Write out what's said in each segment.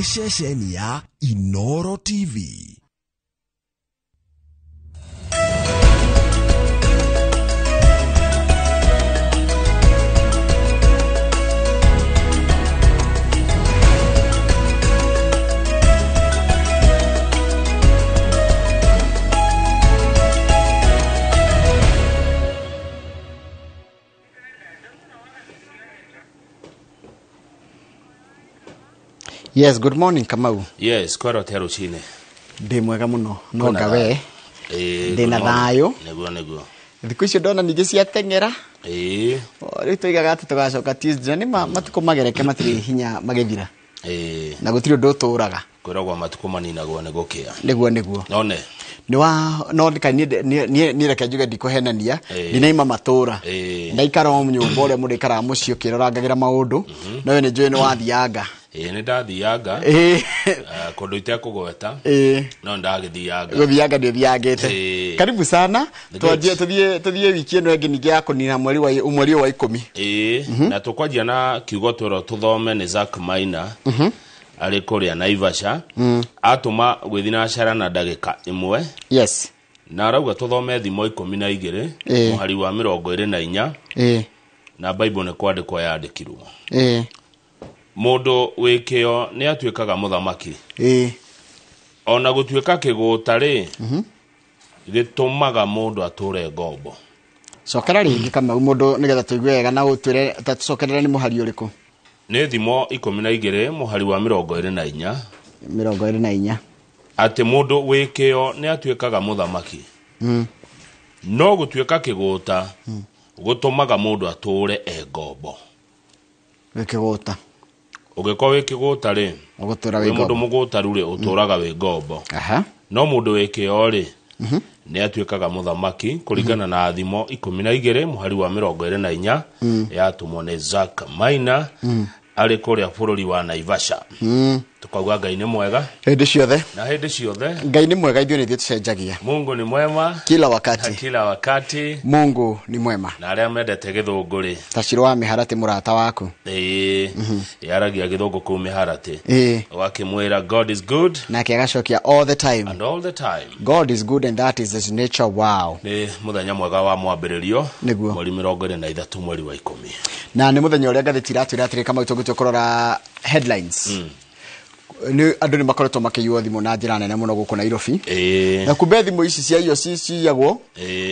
Nĩ ceceni ya Inoro TV. Yes, good morning, Kamau. Yes, kwero te rucine. Ndĩ mwega mũno, no ngawe. Ndĩ na thayũ. Nĩguo. Thikũ icio ndona ningĩ ciateng'era. Rĩu tũigaga atĩ tũgacoka Tuesday, na nĩ matukũ magereke matirĩ hinya magĩthira. Na gũtirĩ ũndũ ũtũraga. Kwĩragwo matukũ maninagwo nĩ gũkĩa. Nĩguo. None. Nĩ wa no ndika niĩ reke njuge ndikũhenania. Ndinaima matũra. Ndaikara o nyũmba ũrĩa mũndũ aikaraga mũciĩ ũkĩrorangagĩra maũndũ. No we nĩ njũĩ nĩ wathianga. Ĩĩ, nĩ ndathianga. Kũndũ itekũgweta. No ndagĩthianga. Gũthianga nĩ ũthiangĩte. Karibu sana. The Twanjie tũthiĩ wiki ĩno ĩngĩ ningĩ ya kũnina mweri ũyũ wa 10. Ĩĩ, na tũkwanjia na kiugo twĩrwo tũthome nĩ Zack Maina arĩ kũrĩa Naivasha. Atũma gwĩthinacara na ndagĩka 1. Na arauga tũthome thimo 12 mũhari wa 24. Na Bible nĩ kwandĩkwo yandĩkirwo. Mũndũ wĩ kĩyo nĩ atuĩkaga mũthamaki. Ona gũtuĩka kĩgũta rĩ, gĩtũmaga mũndũ atũre ngombo. Cokera rĩngĩ Kamau mũndũ nĩgetha tũigue wega na ũtwĩre ta tũcokerere nĩ mũhari ũrĩkũ. Nĩ thimo 12 mũhari wa 24. 24. Atĩ mũndũ wĩ kĩyo nĩ atuĩkaga mũthamaki. No gũtuĩka kĩgũta gũtũmaga mũndũ atũre e ngombo. Wĩ kĩgũta. Ũngĩkorwo wĩ kĩgũta rĩ, Ũgũtũra wĩ wĩ mũndũ ngombo. mũgũtaru rĩ, ũtũraga wĩ ngombo. No mũndũ wĩ kĩyo rĩ, nĩ atuĩkaga mũthamaki kũringana na thimo 12 mũhari wa 24 yatũmwo nĩ Zack Maina arĩ kũrĩa bũrũri wa Naivasha. Tukauga Ngai nĩ mwega hĩndĩ ciothe. Na hĩndĩ ciothe. Ngai nĩ mwega, ithuĩ nĩ ithuĩ tũcenjagia. Mungu ni mwema kila wakati. Na kila wakati. Mungu ni mwema. Na arĩa mendete gĩthũngũ rĩ, ta Ciro wa Mĩharatĩ mũrata waku. Ĩĩ, yaragia gĩthũngũ kũu Mĩharatĩ. Ũgakĩmwĩra God is good nake agacokia all the time. And all the time. God is good and that is his nature. Wow. Nĩ mũthenya mwega wa mwambĩrĩrio. Nĩguo. Mweri 23 mweri wa 10. Na nĩ mũthenya ũrĩa ngathĩti iratwĩra atĩrĩ Kamau tũngĩtua kũrora headlines. Nĩ andũ nĩ makoretwo makĩiywo thimũ na njĩra nene mũno gũkũ Nairobi. Na kumbe thimũ ici cia iyo ciyagwo.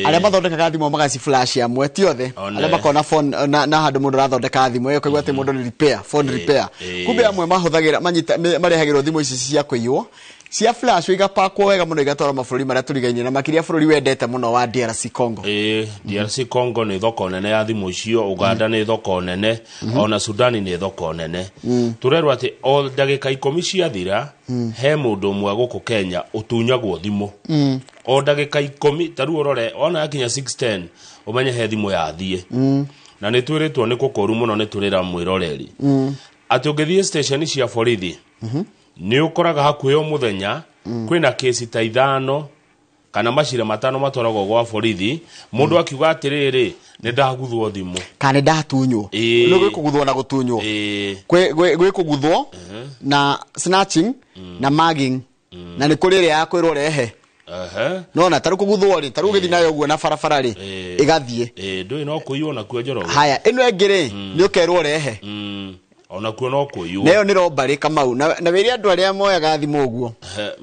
Arĩa mathondekaga thimũ magaci flash amwe ti othe. Arĩa makoragwo na phone na handũ mũndũ arathondeka thimũ ĩyo ũkaigua atĩ mũndũ nĩ repair, phone repair. Kumbe amwe mahũthagĩra manyita marehagĩrwo thimũ ici cia kũiywo. Cia flash igapakwo wega mũno igatwarwo mabũrũri marĩa tũrigainie na makĩria bũrũri wendete mũno wa DRC Congo. DRC Congo nĩ thoko nene ya thimũ icio, Uganda nĩ thoko nene, ona Sudani nĩ thoko nene. Tũrerwo atĩ o ndagĩka 10 ciathira he mũndũ ũmwe gũkũ Kenya ũtunyagwo thimũ. O ndagĩka 10 ta rĩu ũrore ona yakinya 6:10 ũmenye he thimũ yathiĩ. Na nĩ twĩrĩtwo nĩ kũkũru mũno nĩ tũrĩra mwĩroreri. Atĩ ũngĩthiĩ station cia borithi nĩ ũkoraga hakuhĩ o mũthenya kwĩna kesi ta 5 kana macira 5 matwaragwo gwa borithi mũndũ akiuga atĩrĩrĩ nĩ ndaguthwo thimũ kana nĩ ndatunywo. Nĩ gwĩ kũguthwo na gũtunywo. Gwĩ kũguthwo na snatching na mugging na nĩ kũrĩ ĩrĩa ya kwĩrwo rehe. Nona tarĩ kũguthwo rĩ, tarĩ ũgĩthiĩ nayo ũguo na barabara rĩ, ĩgathiĩ. Ndũĩ no kũiywo nakuo Njoroge. Haya, ĩno ĩngĩ rĩ, nĩ ũkerwo rehe. Ona kuo no kũiywo. Nayo nĩ robbery Kamau. Na wĩre andũ arĩa moyaga thimũ ũguo.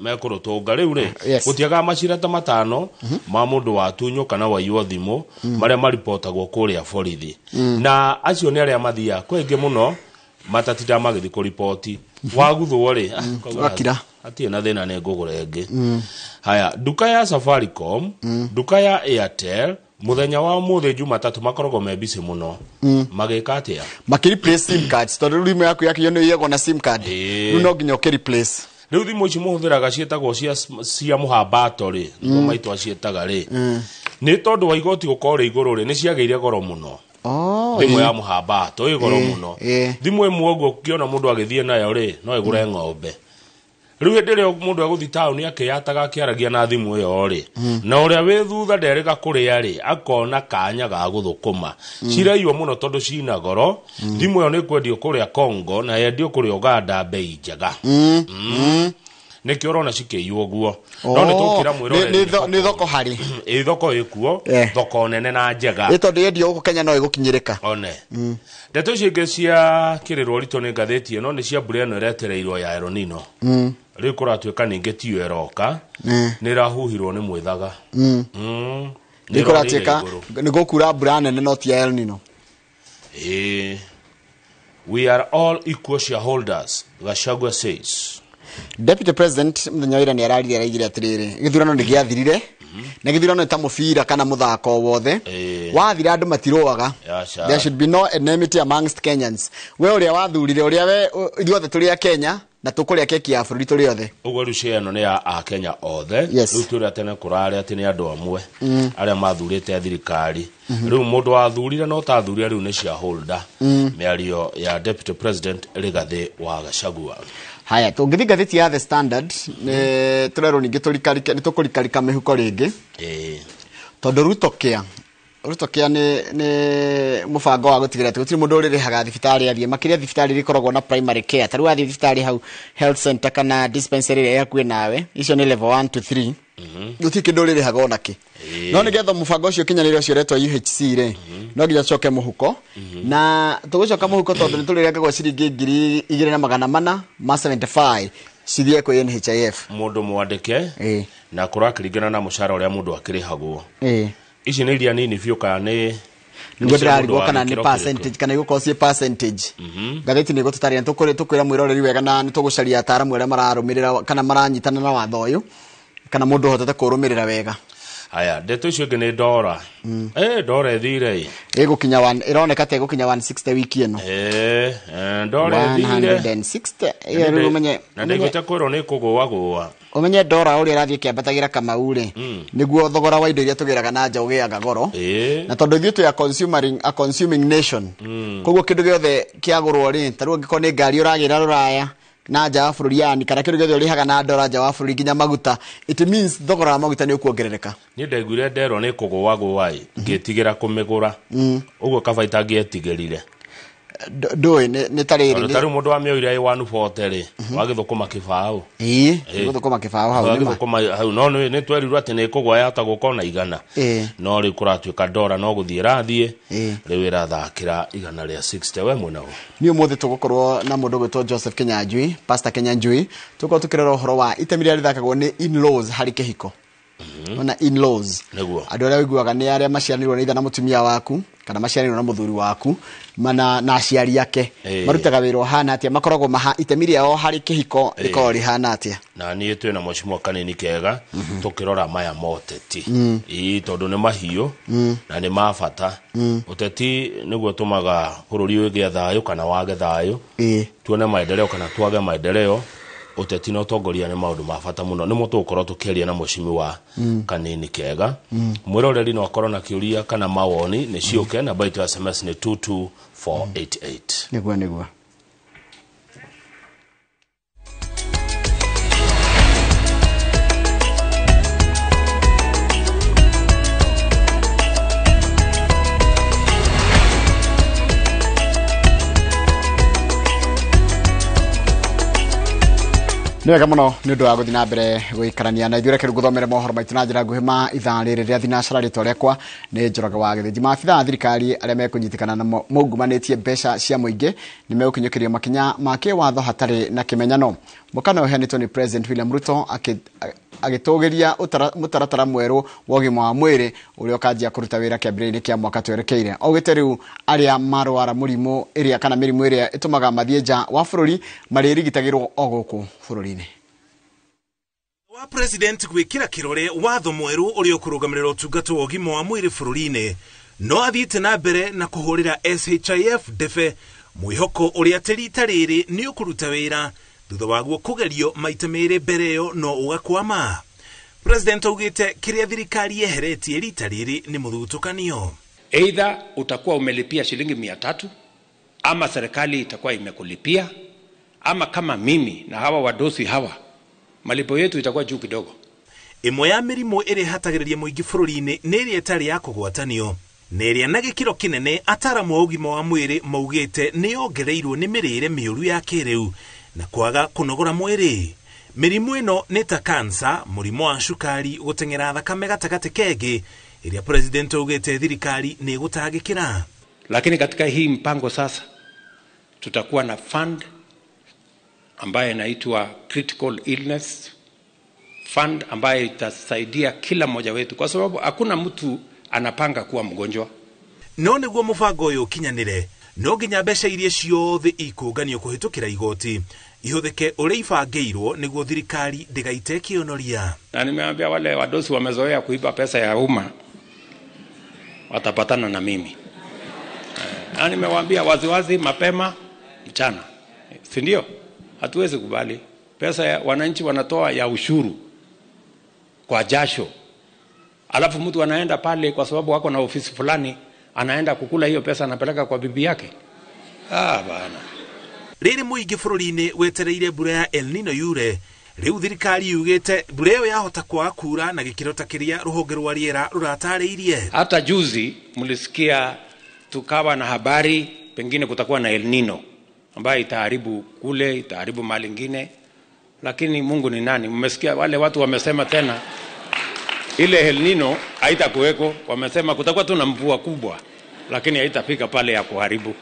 Mekũrũtũnga rĩu rĩ, gũtiagaga macira ta 5 ma mũndũ watunywo kana waiywo thimũ marĩa maripotagwo kũrĩa borithi. Na acio nĩ arĩa mathiaga kwĩ aingĩ mũno matatindaga magĩthiĩ kũripoti. Waguthwo rĩ, koguo Wakira. hatirĩ na thĩna nĩ ngũgũra ĩngĩ. Haya, nduka ya Safaricom, nduka ya Airtel, mũthenya wa ũmũthĩ Jumatatũ makoragwo me busy mũno. Magĩka atĩa? Makĩ replace sim cards, tondũ rĩu thimũ yaku yakĩiywo nĩ ĩiyagwo na sim card. Rĩu no nginya ũkĩ replace. Rĩu thimũ ici mũhũthĩraga ciĩtagwo cia mũhambato rĩ, nĩguo maitũ aciĩtaga rĩ. Nĩ tondũ wa igoti gũkorwo rĩ igũrũ rĩ, nĩ ciagĩire goro mũno. Thimũ ya mũhambato ĩ goro mũno. Thimũ ĩmwe ũguo ũkĩona mũndũ agĩthiĩ nayo rĩ, no ĩgũre ng'ombe. Rĩu hĩndĩ ĩrĩa mũndũ egũthiĩ taũni akĩyataga akĩaragia na thimũ ĩyo rĩ, na ũrĩa wĩ thutha nderĩga kũrĩa rĩ, akona kanya ga gũthũkũma. Ciraiywo mũno tondũ cina goro. Thimũ ĩyo nĩ kwendio kũrĩa Congo na yendio kũrĩa Uganda bei njega. Nĩkĩo ũrona cikĩiywo ũguo. No nĩ tũkĩra mwĩroreri nĩ thoko harĩ. Ĩ thoko ĩkuo, thoko nene na njega. Ĩ tondũ yendio gũkũ Kenya no ĩgũkinyĩrĩka. One. Ndeto icio ingĩ cia kĩrĩrwo ritũ nĩ ngathĩti ĩno nĩ cia mbura ĩno ĩretereirwo ya El Nino. Rĩu kũratuĩka ningĩ tiyo ĩroka, nĩ ĩrahuhirwo nĩ mwĩthaga. Nĩ kũratuĩka nĩ gũkura mbura nene no ti ya El Nino. We are all equal shareholders, Gachagua says. Deputy President mũthenya wa ira nĩ araririe araigire atĩrĩrĩ, gĩthurano nĩ gĩathirire, na gĩthurano nĩ ta mũbira kana mũthako wothe, wathira andũ matirũaga. There should be no enmity amongst Kenyans. We ũrĩa wathurire, ũrĩa we ithuothe tũrĩ a Kenya na tũkũrĩa keki ya bũrũri tũrĩ othe. Ũguo rĩu share ĩno nĩ ya Akenya othe. Rĩu tũrĩa tene kũrarĩa atĩ nĩ andũ amwe arĩa mathurĩte thirikari. Rĩu mũndũ wathurire no tathurire rĩu nĩ shareholder. Mĩario ya Deputy President Rigathi wa Gachagua. Haya, tũngĩthiĩ ngathĩti ya The Standard, tũrerwo ningĩ tũrikarike, nĩ tũkũrikarika mĩhuko rĩngĩ. Tondũ Ruto Care, Ruto Care nĩ mũbango wa gũtigĩrĩra atĩ gũtirĩ mũndũ ũrĩrĩhaga thibitarĩ athiĩ, makĩria thibitarĩ iria ikoragwo na primary care. Ta rĩu wathiĩ thibitarĩ hau health center kana dispensary ĩrĩa ĩ hakuhĩ nawe, icio nĩ level 1 to 3. Gũtirĩ kĩndũ ũrĩrĩhaga ona kĩ. No nĩgetha mũbango ũcio ũkinyanĩre ũcio ũretwo UHC rĩ, no nginya tũcoke mũhuko. Na tũgũcoka mũhuko tondũ nĩ tũrĩrengagwo ciringi 2,475 cithiĩ kwĩ NHIF. Mũndũ mwandĩke na kũrakĩringana na mũcara ũrĩa mũndũ akĩrĩhagwo. Ici nĩ iria nini biũ kana nĩ nĩguo ndĩrarigwo kana nĩ percentage kana igũkorwo ciĩ percentage. Ngathĩti nĩ ĩgũtũtarĩria, tũkwĩra mwĩroreri wega na nĩ tũgũcaria ataaramu arĩa mararũmĩrĩra kana maranyitana na watho ũyũ kana mũndũ ũhotete kũrũmĩrĩra wega. Haya, ndeto icio ingĩ nĩ ndora. Ndora ĩthire. Ĩgũkinya one, ĩroneka ta ĩgũkinya 160 wiki ĩno. Ndora ĩthire. 160. Ĩyo rĩu ũmenye. Na ndaiguĩte kwĩrwo nĩ kũgũagũa. Ũmenye ndora ũrĩa ĩrathiĩ ĩkĩambatagĩra Kamau rĩ, nĩguo thogora wa indo iria tũgĩraga na nja ũgĩaga goro. Na tondũ ithuĩ twĩ a consuming nation. Koguo kĩndũ gĩothe kĩagũrwo rĩ, ta rĩu angĩkorwo nĩ ngari ũragĩra rũraya na nja wa bũrũri yani, kana kĩndũ gĩothe ũrĩhaga na ndora nja wa bũrũri nginya maguta, it means thogora wa maguta nĩ ũkuongerereka. Niĩ ndaiguire nderwo nĩ kũgũagũa ĩ, ngĩtigĩra kũmĩgũra. Ũguo kaba itangĩetigĩrire. Ndũĩ nĩ ta rĩrĩ. Tondũ ta rĩu mũndũ wamĩoire ĩ 140 rĩ, wagĩthũkũma kĩbaũ. Ĩĩ, gũthũkũma kĩbaũ hau nĩ ma. Wagĩthũkũma hau, no nĩ twerirwo atĩ nĩ kũgũa yahota gũka ona 100. No rĩu kũratuĩka ndora no gũthiĩ ĩrathiĩ, rĩu ĩrathakĩra 160. We mwena ũ? Niĩ ũmũthĩ tũgũkorwo na mũndũ ũgwĩtwo Joseph Kinyanjui, Pastor Kinyanjui, tũgũkorwo tũkĩrora ũhoro wa itemi rĩrĩa rĩthakagwo nĩ in-laws harĩ kĩhiko. Ona in-laws. Nĩguo. Andũ arĩa ũiguaga nĩ arĩa maciaranĩirwo nĩ ithe na mũtumia waku, kana maciaranĩirwo na mũthuri waku, mana na aciari ake. Marutaga wĩra ũhana atĩa, makoragwo itemi rĩao harĩ kĩhiko rĩkoragwo rĩhana atĩa. Na niĩ twĩna mheshimiwa Kanini Kega, tũkĩrora maya ma ũteti. Ĩĩ, tondũ nĩ mahiũ, na nĩ ma bata. Ũteti nĩguo ũtũmaga bũrũri ũgĩe thayũ kana wage thayũ. Tuone maendeleo kana twage maendeleo. Ũteti na ũtongoria nĩ maũndũ ma bata mũno. Nĩmo tũgũkorwo tũkĩaria na mheshimiwa Kanini Kega. Mwĩroreri no akorwo na kĩũria kana mawoni, nĩ ciũke, namba itũ ya SMS nĩ 22488. Nĩguo, nĩguo. Nĩ wega mũno nĩ ũndũ wa gũthiĩ na mbere gũikarania na ithuĩ. Reke rĩu ngũthomere mohoro maitũ na njĩra nguhĩ ma ithaa rĩrĩ rĩa thinacara. Rĩtwa rĩakwa nĩ Njoroge wa Gĩthĩnji. Maabithaa a thirikari arĩa mekũnyitĩkana na maungumanĩtie mbeca cia mũingĩ nĩ megũkinyũkĩrio makinya ma kĩwatho hatarĩ na kĩmenyano. Mũkana ũheanĩtwo nĩ President William Ruto agĩtũgĩria mũtaratara mwerũ wa ũgima wa mwĩrĩ ũrĩa ũkanjia kũruta wĩra kĩambĩrĩria-inĩ kĩa mwaka twerekeire. Augĩte rĩu arĩa marwara mũrimũ ĩrĩa kana mĩrimũ ĩrĩa ĩtũmaga mathiĩ nja wa bũrũri marĩrigitagĩrwo o gũkũ bũrũri-inĩ. Wa President gwĩkĩra kĩrore watho mwerũ ũrĩa ũkũrũgamĩrĩra ũtungata wa ũgima wa mwĩrĩ bũrũri-inĩ no athiĩte na mbere na kũhũrĩra SHIF ndebe, mwĩhoko ũrĩa atĩ rita rĩrĩ nĩ ũkũruta wĩra thutha waguo kũgerio maita merĩ mbere ĩyo no ũgakwama. President augĩte kĩrĩa thirikari yeheretie rita rĩrĩ nĩ mũthutũkanio. Either utakuwa umelipia shilingi 300 ama serikali itakuwa imekulipia, ama kama mimi na hawa wadosi hawa Malipo yetu itakuwa juu kidogo. Ĩmwe ya mĩrimũ ĩrĩa ĩhatagĩrĩria mũingĩ bũrũri-inĩ nĩ ĩrĩa ĩtarĩ ya kũgwatanio na ĩrĩa na gĩkĩro kĩnene ataramu a ũgima wa mwĩrĩ maugĩte nĩ yongereirwo nĩ mĩrĩre mĩũru ya kĩrĩu na kwaga kũnogora mwĩrĩ. Mĩrimũ ĩno nĩ ta kansa, mũrimũ wa cukari, gũteng'era thakame gatagatĩ kengĩ ĩrĩa president augĩte thirikari nĩ ĩgũtangĩkĩra. Lakini katika hii mpango sasa tutakuwa na fund ambayo inaitwa critical illness fund ambayo itasaidia kila mmoja wetu, kwa sababu hakuna mtu anapanga kuwa mgonjwa. No nĩguo mũbango ũyũ ũkinyanĩre no nginya mbeca iria ciothe ikũnganio kũhĩtũkĩra igoti ihũthĩke ũrĩa ibangĩirwo nĩguo thirikari ndĩgaite kĩonoria. Na nimeambia wale wadosi wamezoea kuiba pesa ya umma watapatana na mimi. Na nimewaambia waziwazi mapema mchana, si ndio? Hatuwezi kubali pesa ya wananchi wanatoa ya ushuru kwa jasho, alafu mtu anaenda pale kwa sababu wako na ofisi fulani, anaenda kukula hiyo pesa, anapeleka kwa bibi yake. Ah bana. Rĩrĩ mũingĩ bũrũri-inĩ wetereire mbura ya El Nino yure, rĩu thirikari yugĩte mbura ĩyo yahota kwaga kura na gĩkĩro ta kĩrĩa rũhonge rwa rĩera rũratarĩirie. Hata juzi mlisikia tukawa na habari pengine kutakuwa na El Nino ambayo itaharibu kule, itaharibu mali ingine, lakini Mungu ni nani? Mmesikia wale watu wamesema tena ile El Nino haitakuweko, wamesema kutakuwa tu na mvua kubwa lakini haitafika pale ya kuharibu.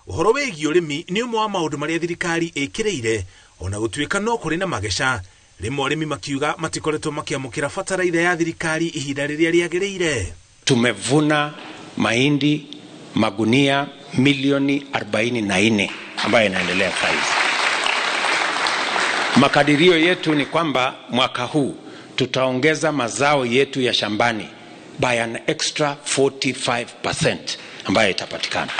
Ũhoro wĩgiĩ ũrĩmi nĩ ũmwe wa maũndũ marĩa thirikari ĩkĩrĩire ona gũtuĩka no kũrĩ na mageca. Rĩmwe arĩmi makiuga matikoretwo makĩamũkĩra bataraitha ya thirikari ihinda rĩrĩa rĩagĩrĩire. Tumevuna mahindi magunia milioni 44 ambayo inaendelea saizi. Makadirio yetu ni kwamba mwaka huu tutaongeza mazao yetu ya shambani by an extra 45% ambayo itapatikana.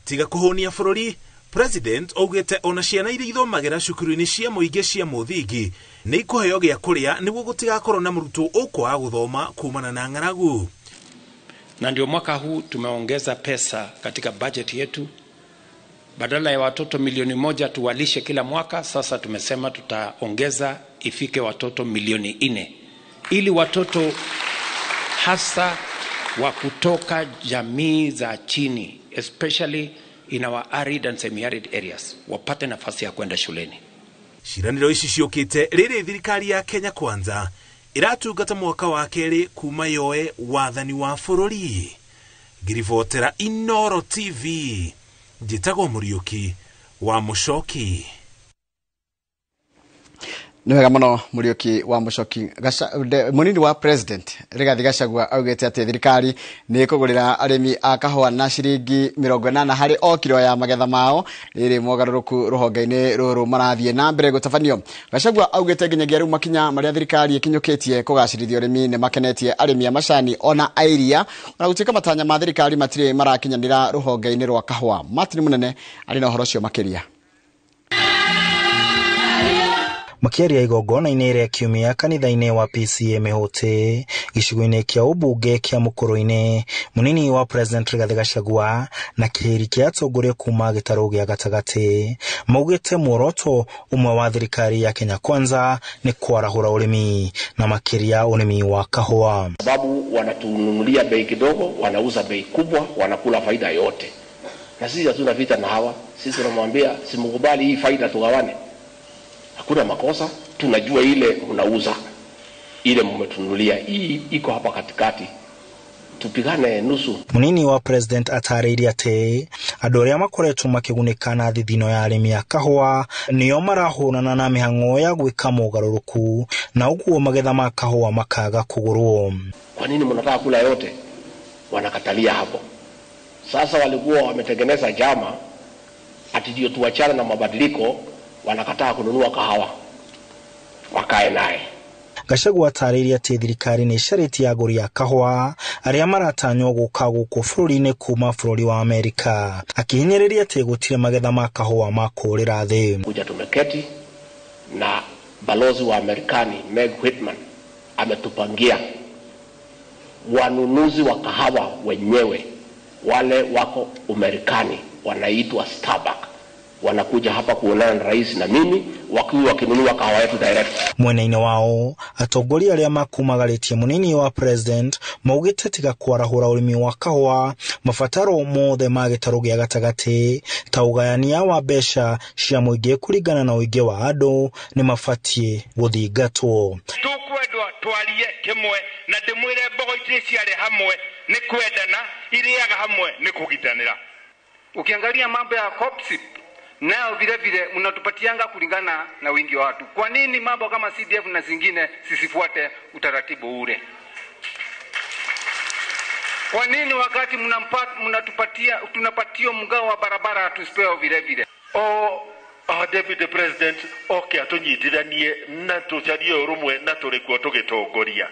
Tiga kũhũnia bũrũri, president augĩte ona ciana iria ithomagĩra cukuru-inĩ cia mũingĩ cia mũthingi nĩ ikũheo gĩa kũrĩa nĩguo gũtigakorwo na mũrutwo ũkwaga gũthoma kumana na ng'aragu. Na ndio mwaka huu tumeongeza pesa katika budget yetu. Badala ya watoto milioni 1 tuwalishe kila mwaka, sasa tumesema tutaongeza ifike watoto milioni 4, ili watoto hasa wa kutoka jamii za chini, especially in our arid and semi-arid areas, wapate nafasi ya kwenda shuleni. Ciranĩro ici ciũkĩte rĩrĩ thirikari ya Kenya Kwanza ĩratungata mwaka wa kerĩ kuma yoe wathani wa bũrũri. Ngiribotera Inooro TV, njĩtagwo Mũriũki wa Mũcoki. Nĩ wega mũno Mũriũki wa Mũcoki. Mũnini wa president Rigathi Gachagua augĩte atĩ thirikari nĩ ĩkũgũrĩra arĩmi a kahũa na ciringi 80 harĩ o kiro ya magetha mao rĩrĩ mogarũrũku rũhonge-inĩ rũrũ marathiĩ na mbere gũtabanio. Gachagua augĩte nginyagia rĩu makinya marĩa thirikari ĩkinyũkĩtie kũgacĩrithia ũrĩmi nĩ makenetie arĩmi a macani ona a iria, ona gũtuĩka matanya ma thirikari matirĩ marakinyanĩra rũhonge-inĩ rwa kahũa. Martin Mũnene arĩ na ũhoro ũcio makĩria. Makĩaria igongona-inĩ rĩa kiumia kanitha-inĩ wa PCA Mĩhũtĩ gĩcigo-inĩ kĩa ũmbunge kĩa Mũkũrũ-inĩ, mũnini wa president Rigathi Gachagua na kĩhĩri kĩa atongoria kuma gĩtarũ gĩa gatagatĩ maugĩte muoroto ũmwe wa thirikari ya Kenya Kwanza nĩ kwarahũra ũrĩmi na makĩria ũrĩmi wa kahũa. Sababu wanatununulia bei kidogo, wanauza bei kubwa, wanakula faida yote, na sisi hatuna vita na hawa. Sisi tunamwambia simkubali hii faida, tugawane. Hakuna makosa, tunajua ile mnauza, ile mmetunulia, hii iko hapa katikati, tupigane nusu. Munini wa president atarĩirie atĩ andũ arĩa makoretwo makĩgunĩka na thithino ya arĩmi a kahũa nĩo marahũrana na mĩhang'o ya gwĩka mogarũrũku na ũguo magetha ma kahũa makaga kũgũrwo. Kwa nini mnataka kula yote? Wanakatalia hapo. Sasa walikuwa wametengeneza jama ati ndio tuachane na mabadiliko, wanakataa kununua kahawa, wakae naye. Gachagua atarĩirie atĩ thirikari nĩ ĩcarĩtie agũri a kahũa arĩa maratanywo gũka gũkũ bũrũri-inĩ kuma bũrũri wa Amerika, akĩhinyĩrĩria atĩ gũtirĩ magetha ma kahũa ma kũũrĩra thĩ. Kuja tumeketi na balozi wa Amerikani Meg Whitman ametupangia wanunuzi wa kahawa wenyewe wale wako Umerikani wanaitwa Starbucks. Wanakuja hapa kuonana na rais na mimi wakiwa wakinunua kahawa yetu direct. Mwena-inĩ wao atongoria arĩa makumagarĩtie mũnini wa president maugĩte tiga kwarahũra ũrĩmi wa kahũa mabataro mothe ma gĩtarũ gĩa gatagatĩ ta ũgayania wa mbeca cia mũingĩ kũringana na ũingĩ wa andũ nĩ mabatiĩ gũthingatwo. Tukwendwa twarie kĩmwe na ndĩmwĩre mbogo itirĩ ciarĩ hamwe nĩ kwendana irĩaga hamwe nĩ kũgitanĩra. Ukiangalia mambo ya COPSIP nayo vile vile mnatupatianga kulingana na wingi wa watu. Kwa nini mambo kama CDF na zingine sisifuate utaratibu ule? Kwa nini wakati mnatupatia tunapatia mgao wa barabara tusipewe vile vile? Deputy President oke atunyitithanie na tucarie urumwe na turikuo tugitongoria.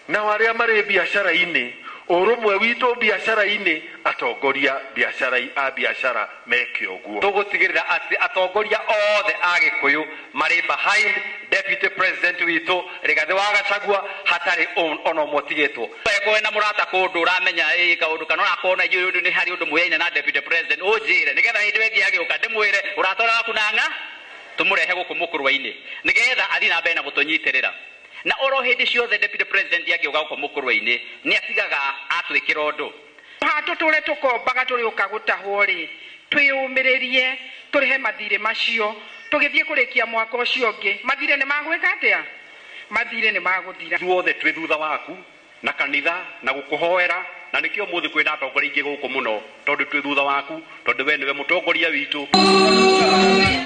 Na aria mari biacara-inĩ urumwe witu biacara-inĩ atongoria biacara a biacara meke ũguo. Tũgũtigĩrĩra atĩ atongoria othe a Gĩkũyũ marĩ behind Deputy President witũ Rigathĩ wa Gachagua hatarĩ ona ũmwe ũtigĩtwo. Angĩkorwo wĩna mũrata kũndũ ũramenya ĩ kaũndũ kana ũrakona inyuĩ ũndũ nĩ harĩ ũndũ mũyaine na Deputy President ũnjĩre nĩgetha hĩndĩ ĩyo ĩngĩ agĩũka ndĩmwĩre ũrata ũrĩa waku na ng'a tũmũrehe gũkũ mũkũrwa-inĩ nĩgetha athiĩ na mbere na gũtũnyitĩrĩra. Na oro hĩndĩ ciothe Deputy President angĩũka gũkũ mũkũrwa-inĩ nĩ atigaga atwĩkĩra ũndũ. Ha tũtũre tũkombaga tũrĩũka gũtahwo rĩ twĩyũmĩrĩrie tũrĩhe mathirĩ macio tũgĩthiĩ kũrĩkia mwaka ũcio ũngĩ mathirĩ nĩ magwĩka atĩa? Mathirĩ nĩ magũthira. Ithuothe twĩ thutha waku na kanitha na gũkũhoera na nĩkĩo ũmũthĩ kwĩna atongoria aingĩ gũkũ mũno tondũ twĩ thutha waku tondũ we nĩwe mũtongoria witũ.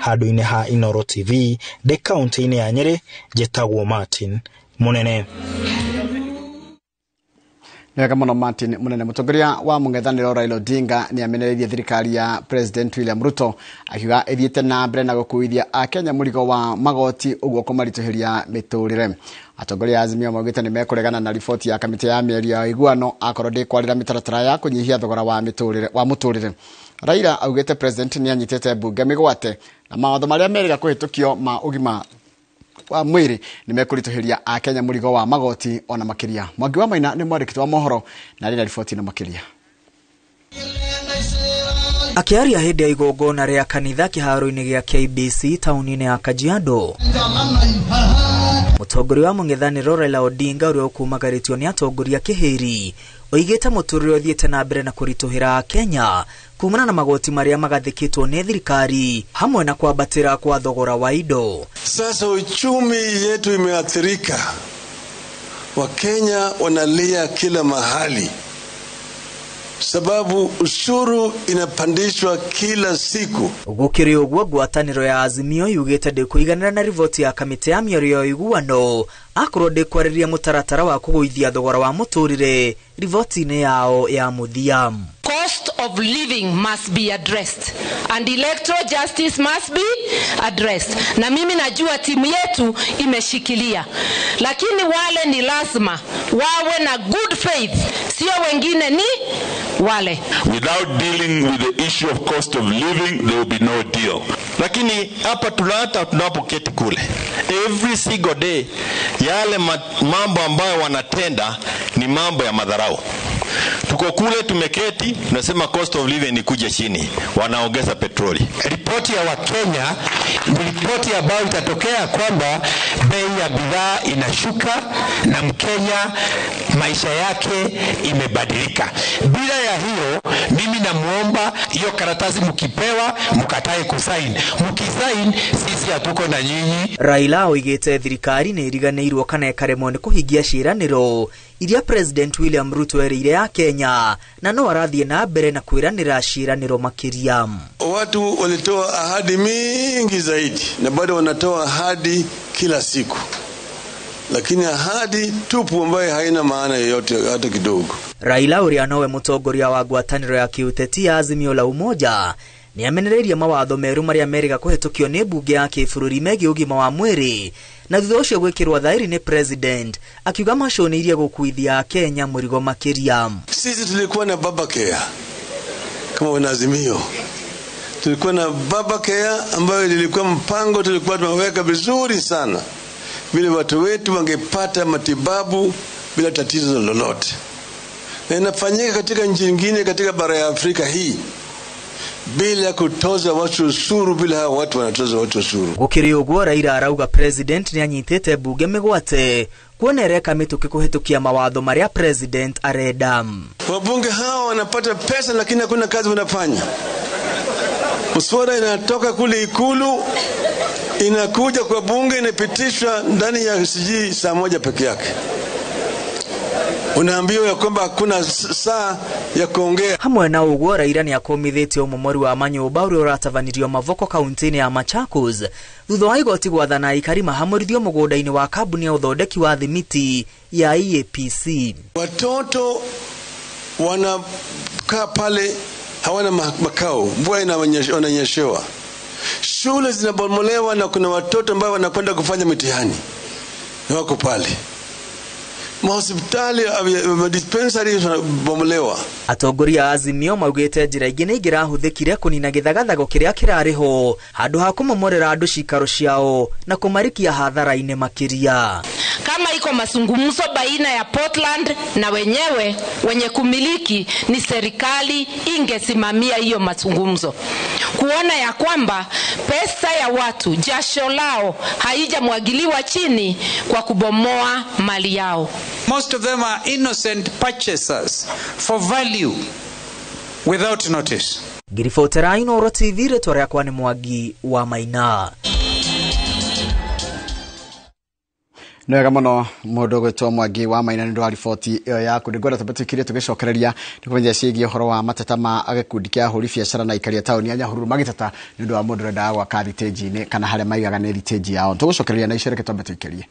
Handũ-inĩ ha Inooro TV ndĩ kaunti-inĩ ya Nyĩrĩ njĩtagwo Martin Mũnene. Nĩwega mũno Martin Mũnene. Mũtongoria wa mũng'ethanĩro Raila Odinga nĩ amenereirie thirikari ya President William Ruto akiuga ĩthiĩte na mbere na gũkuithia Akenya mũrigo wa magoti ũguo kũmaritũhĩria mĩtũrĩre. Atongoria a Azimio maugĩte nĩ mekũregana na riboti ya kamĩtĩ ya mĩario ya ũiguano akorwo ndĩkwarĩra mĩtaratara ya kũnyihia thogora wa mũtũrĩre. Raila augĩte President nĩ anyitĩte mbunge mĩgwate na mawatho marĩa merĩga kũhĩtũkio ma ũgima wa mwĩrĩ nĩ mekũritũhĩria Akenya mũrigo wa magoti ona makĩria. Mwangi wa Maina nĩ mwandĩki wa mohoro na arĩ na riboti ĩno makĩria. Akĩaria hĩndĩ ya igongona rĩa kanitha kĩharo-inĩ gĩa KBC taũni-inĩ ya Kajiado, mũtongoria wa mũng'ethanĩro Raila Odinga ũrĩa ũkumagarĩtio nĩ atongoria kĩhĩri oigĩte mũtũrĩre ũthiĩte na mbere na kũritũhĩra Kenya kumana na magoti marĩa magathĩkĩtwo nĩ thirikari hamwe na kwambatĩra kwa thogora wa indo. Sasa uchumi yetu imeathirika, Wakenya wanalia kila mahali sababu ushuru inapandishwa kila siku. Gũkĩrĩ ũguo ngwatanĩro ya Azimio yugĩte ndĩkũiganĩra na riboti ya kamĩtĩ ya mĩario ya ũiguano akorwo ndĩkwarĩria mũtaratara wa kũgũithia thogora wa mũtũrĩre riboti-inĩ yao ya mũthia. Cost of living must be addressed and electoral justice must be addressed. Na mimi najua timu yetu imeshikilia, lakini wale ni lazima wawe na good faith, sio wengine ni wale. Without dealing with the issue of cost of living, there will be no deal. Lakini hapa tunata tunapoketi kule every single day, yale mambo ambayo wanatenda ni mambo ya madharau. Tuko kule tumeketi, tunasema cost of living ni kuja chini, wanaongeza petroli. Ripoti ya Wakenya ni ripoti ambayo itatokea kwamba bei ya bidhaa inashuka na Mkenya maisha yake imebadilika. Bila ya hiyo, mimi namuomba hiyo karatasi mkipewa mkatae kusign. Mkisign sisi hatuko na nyinyi. Raila oigĩte thirikari nĩ ĩriganĩirwo kana ĩkaremwo nĩ kũhingia ciĩranĩro iria President William Ruto erĩire ya Kenya na no arathiĩ na mbere na kwĩranĩra ciĩranĩro makĩria. Watu walitoa ahadi mingi zaidi na bado wanatoa ahadi kila siku, lakini ahadi tupu ambayo haina maana yoyote hata kidogo. Raila ũrĩa nowe mũtongoria wa ngwatanĩro ya kĩũteti ya Azimio la Umoja nĩ amenereirie mawatho merũ marĩa merĩga kũhetũkio nĩ mbunge ya kĩbũrũri megiĩ ũgima wa mwĩrĩ na thutha ũcio gwĩkĩrwo thaĩri nĩ president akiuga maconĩirie gũkuithia Kenya mũrigo makĩria. Sisi tulikuwa na Babacare kama wanaazimio, tulikuwa na Babacare ambayo ilikuwa mpango tulikuwa tumeweka vizuri sana vile watu wetu wangepata matibabu bila tatizo lolote, na inafanyika katika nchi nyingine katika bara ya Afrika hii. bila kutoza watu ushuru, bila hawa watu wanatoza watu ushuru. Gukiri uguo Raila arauga president ni anyitite bunge migwate kuona ereka mituki kuhitukia mawatho maria president arenda. Wabunge hawa wanapata pesa lakini hakuna kazi wanafanya. Mswada inatoka kule Ikulu inakuja kwa bunge inapitishwa ndani ya sijui saa moja peke yake. Unaambiwa ya kwamba hakuna saa ya kuongea. Hamwe na uguo Raila ni akomithitie umomori wa manyumba uria uratabanirio Mavoko kaunti-ini ya Machakos thutha wa igoti gwathana aikari mahamũrithio mũgũnda-inĩ wa kambuni ya uthondeki wa thimiti ya EAPC. Watoto wanakaa pale hawana makao, mvua inanyeshewa, shule zinabomolewa na kuna watoto ambao wanakwenda kufanya mitihani na wako pale. Mahospitali, dispensary zinabomolewa. Atongoria a Azimio maugite njira ingĩ nĩ ingĩrahũthĩkire kũnina gĩthagathago kĩrĩa kĩrarĩ ho handũ ha kũmomorera andũ cikaro ciao na kũmarikia hathara-inĩ makĩria. Kama iko mazungumzo baina ya Portland na wenyewe wenye kumiliki, ni serikali ingesimamia hiyo mazungumzo, kuona ya kwamba pesa ya watu, jasho lao haijamwagiliwa chini kwa kubomoa mali yao. Most of them are innocent purchasers for value without notice. Ngiribotera Inooro TV, rĩtwa rĩakwa nĩ Mwangi wa Maina. Nĩ wega mũno mũndũ ũgwĩtwo Mwangi wa Maina nĩ ũndũ wa riboti ĩyo yaku. Nĩngwenda twambe tũikire tũgĩcokereria nĩ kũmenya ciĩgiĩ ũhoro wa mateta ma gĩkundi kĩa ahũri biacara na aikari a taũni ya Nyahururu magĩteta nĩ ũndũ wa mũndũ ũrendaga gwaka thitĩnji-inĩ kana harĩa maigaga nĩ thitĩnji yao. Tũgũcokereria na icio, reke twambe tũikĩrie.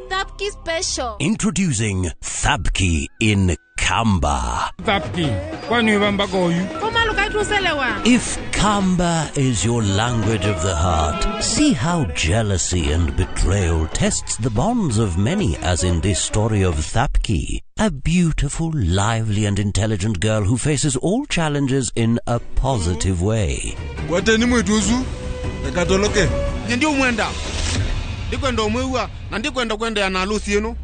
Thapki special. Introducing Thapki in Kamba. Thapki, kwani wamba goyu? If Kamba is your language of the heart, see how jealousy and betrayal tests the bonds of many, as in this story of Thapki, a beautiful, lively and intelligent girl who faces all challenges in a positive way. Wateni mwituzu, ekatoloke. Ndio mwenda. Ndikwenda omwewa na ndikwenda kwenda na harusi ino.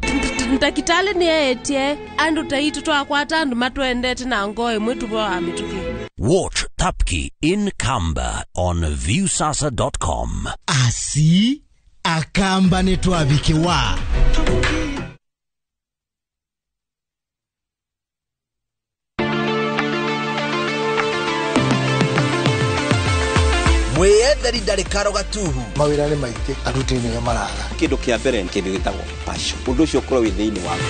Ntakitale ni etie andu taitu twakwata andu matwendete na ngoe mwitu bo amituki. Watch Thapki in Kamba on viewsasa.com. Asi akamba ni twabikiwa. Mwiyetheri ndarĩ karo gatuhu. Mawĩra nĩ maingĩ, aruti nĩo maraga. Kĩndũ kĩa mbere nĩ kĩndũ gĩtagwo passion. Ũndũ ũcio ũkorwo wĩ thĩinĩ waku.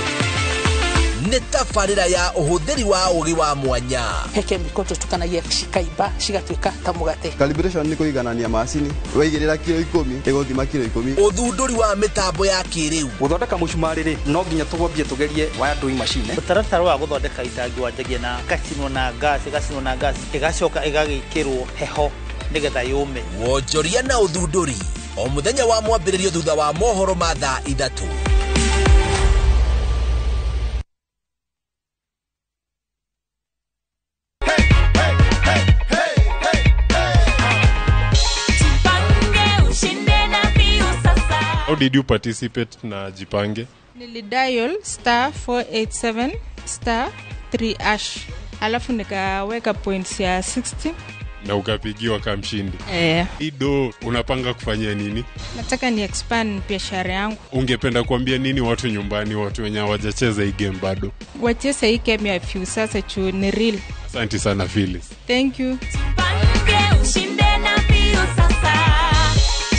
Nĩ tabarĩra ya ũhũthĩri wa ũgĩ wa mwanya. He kemiko tũtukanagia cikaimba cigatuĩka ta mũgate. Calibration nĩ kũiganania macini, waigĩrĩra kiro 10 ĩgũthima kiro 10. Ũthundũri wa mĩtambo ya kĩrĩu. Gũthondeka mũcumarĩ rĩ, no nginya tũgwambie tũgerie waya ndui machine. Mũtaratara wa gũthondeka itangi wanjagia na gacinwo na gas, ĩgacinwo na gas, ĩgacoka ĩgagĩkĩrwo heho nĩgetha yũme. Wonjoria na ũthundũri o mũthenya wa mwambĩrĩrio thutha wa mohoro ma thaa 3. How did you participate na Jipange? Nilidial *487 *3# alafu nikaweka points ya 60 na ukapigiwa kama mshindi. Ido, unapanga kufanyia nini? Nataka ni expand biashara yangu. Ungependa kuambia nini watu nyumbani, watu wenye hawajacheza hii game bado? Wacheze hii game ya Viusasa juu ni real. Asante sana Phyllis. Thank you. Jipange ushinde na Viusasa.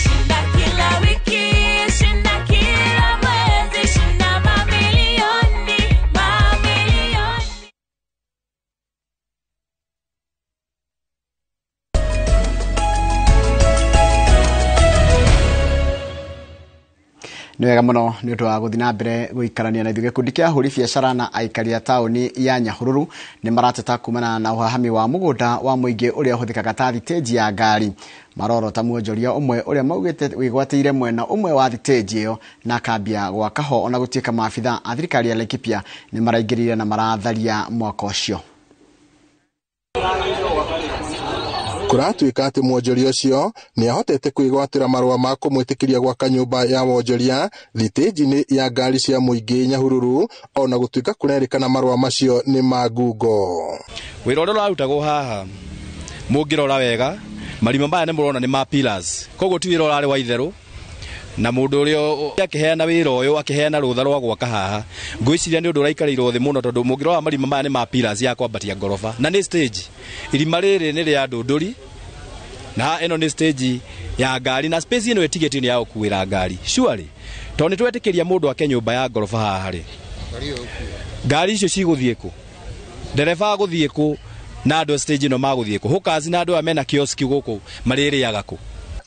Shinda kila wiki, shinda kila mwezi, shinda mamilioni, mamilioni. Nĩ wega mũno nĩ ũndũ wa gũthiĩ na mbere gũikarania na ithuĩ. Gĩkundi kĩa ahũri biacara na aikari a taũni ya Nyahururu nĩ marateta kumana na ũhahami wa mũgũnda wa mũingĩ ũrĩa ũhũthĩkaga ta thitĩnji ya ngari. Marorota mwonjoria ũmwe ũrĩa maugĩte wĩgwatĩire mwena ũmwe wa thitĩnji ĩyo na akambia gwaka ho, ona gũtuĩka maabitha a thirikari ya Laikipia nĩ maraingĩrire na maratharia mwako ũcio. Kũratuĩka atĩ mwonjoria ũcio nĩahotete kwĩgwatĩra marũa ma kũmwĩtĩkĩria gwaka nyũmba ya wonjoria thitĩnji-inĩ ya ngari cia mũingĩ Nyahururu, ona gũtuĩka kũrerĩkana marũa macio nĩ ma ngungo. Wĩra ũrĩa ũrarutagwo haha mũngĩrora wega marima maya nĩ mũrona nĩ ma pillars, koguo ti wĩra ũrarĩ wa itherũ, na mũndũ ũrĩa akĩheana wĩra ũyũ akĩheana rũtha rwa gwaka haha ngwĩciria nĩ ũndũ ũraikarĩirwo thĩ mũno, tondũ mũngĩrora marima maya nĩ ma pillars ya kwambatia ngoroba na nĩ stage. Irima rĩrĩ nĩ rĩa ndũndũri na ĩno nĩ stage ya ngari, na space ĩno ĩtigĩtio nĩ ya gũkuĩra ngari surely, tondũ nĩ twetĩkĩria mũndũ ake nyũmba ya ngoroba haha rĩ, ngari icio cigũthiĩ kũ, ndereba agũthiĩ kũ, na andũ a stage ĩno magũthiĩ kũ, hawkers na andũ aya mena kioski gũkũ marĩrĩaga kũ.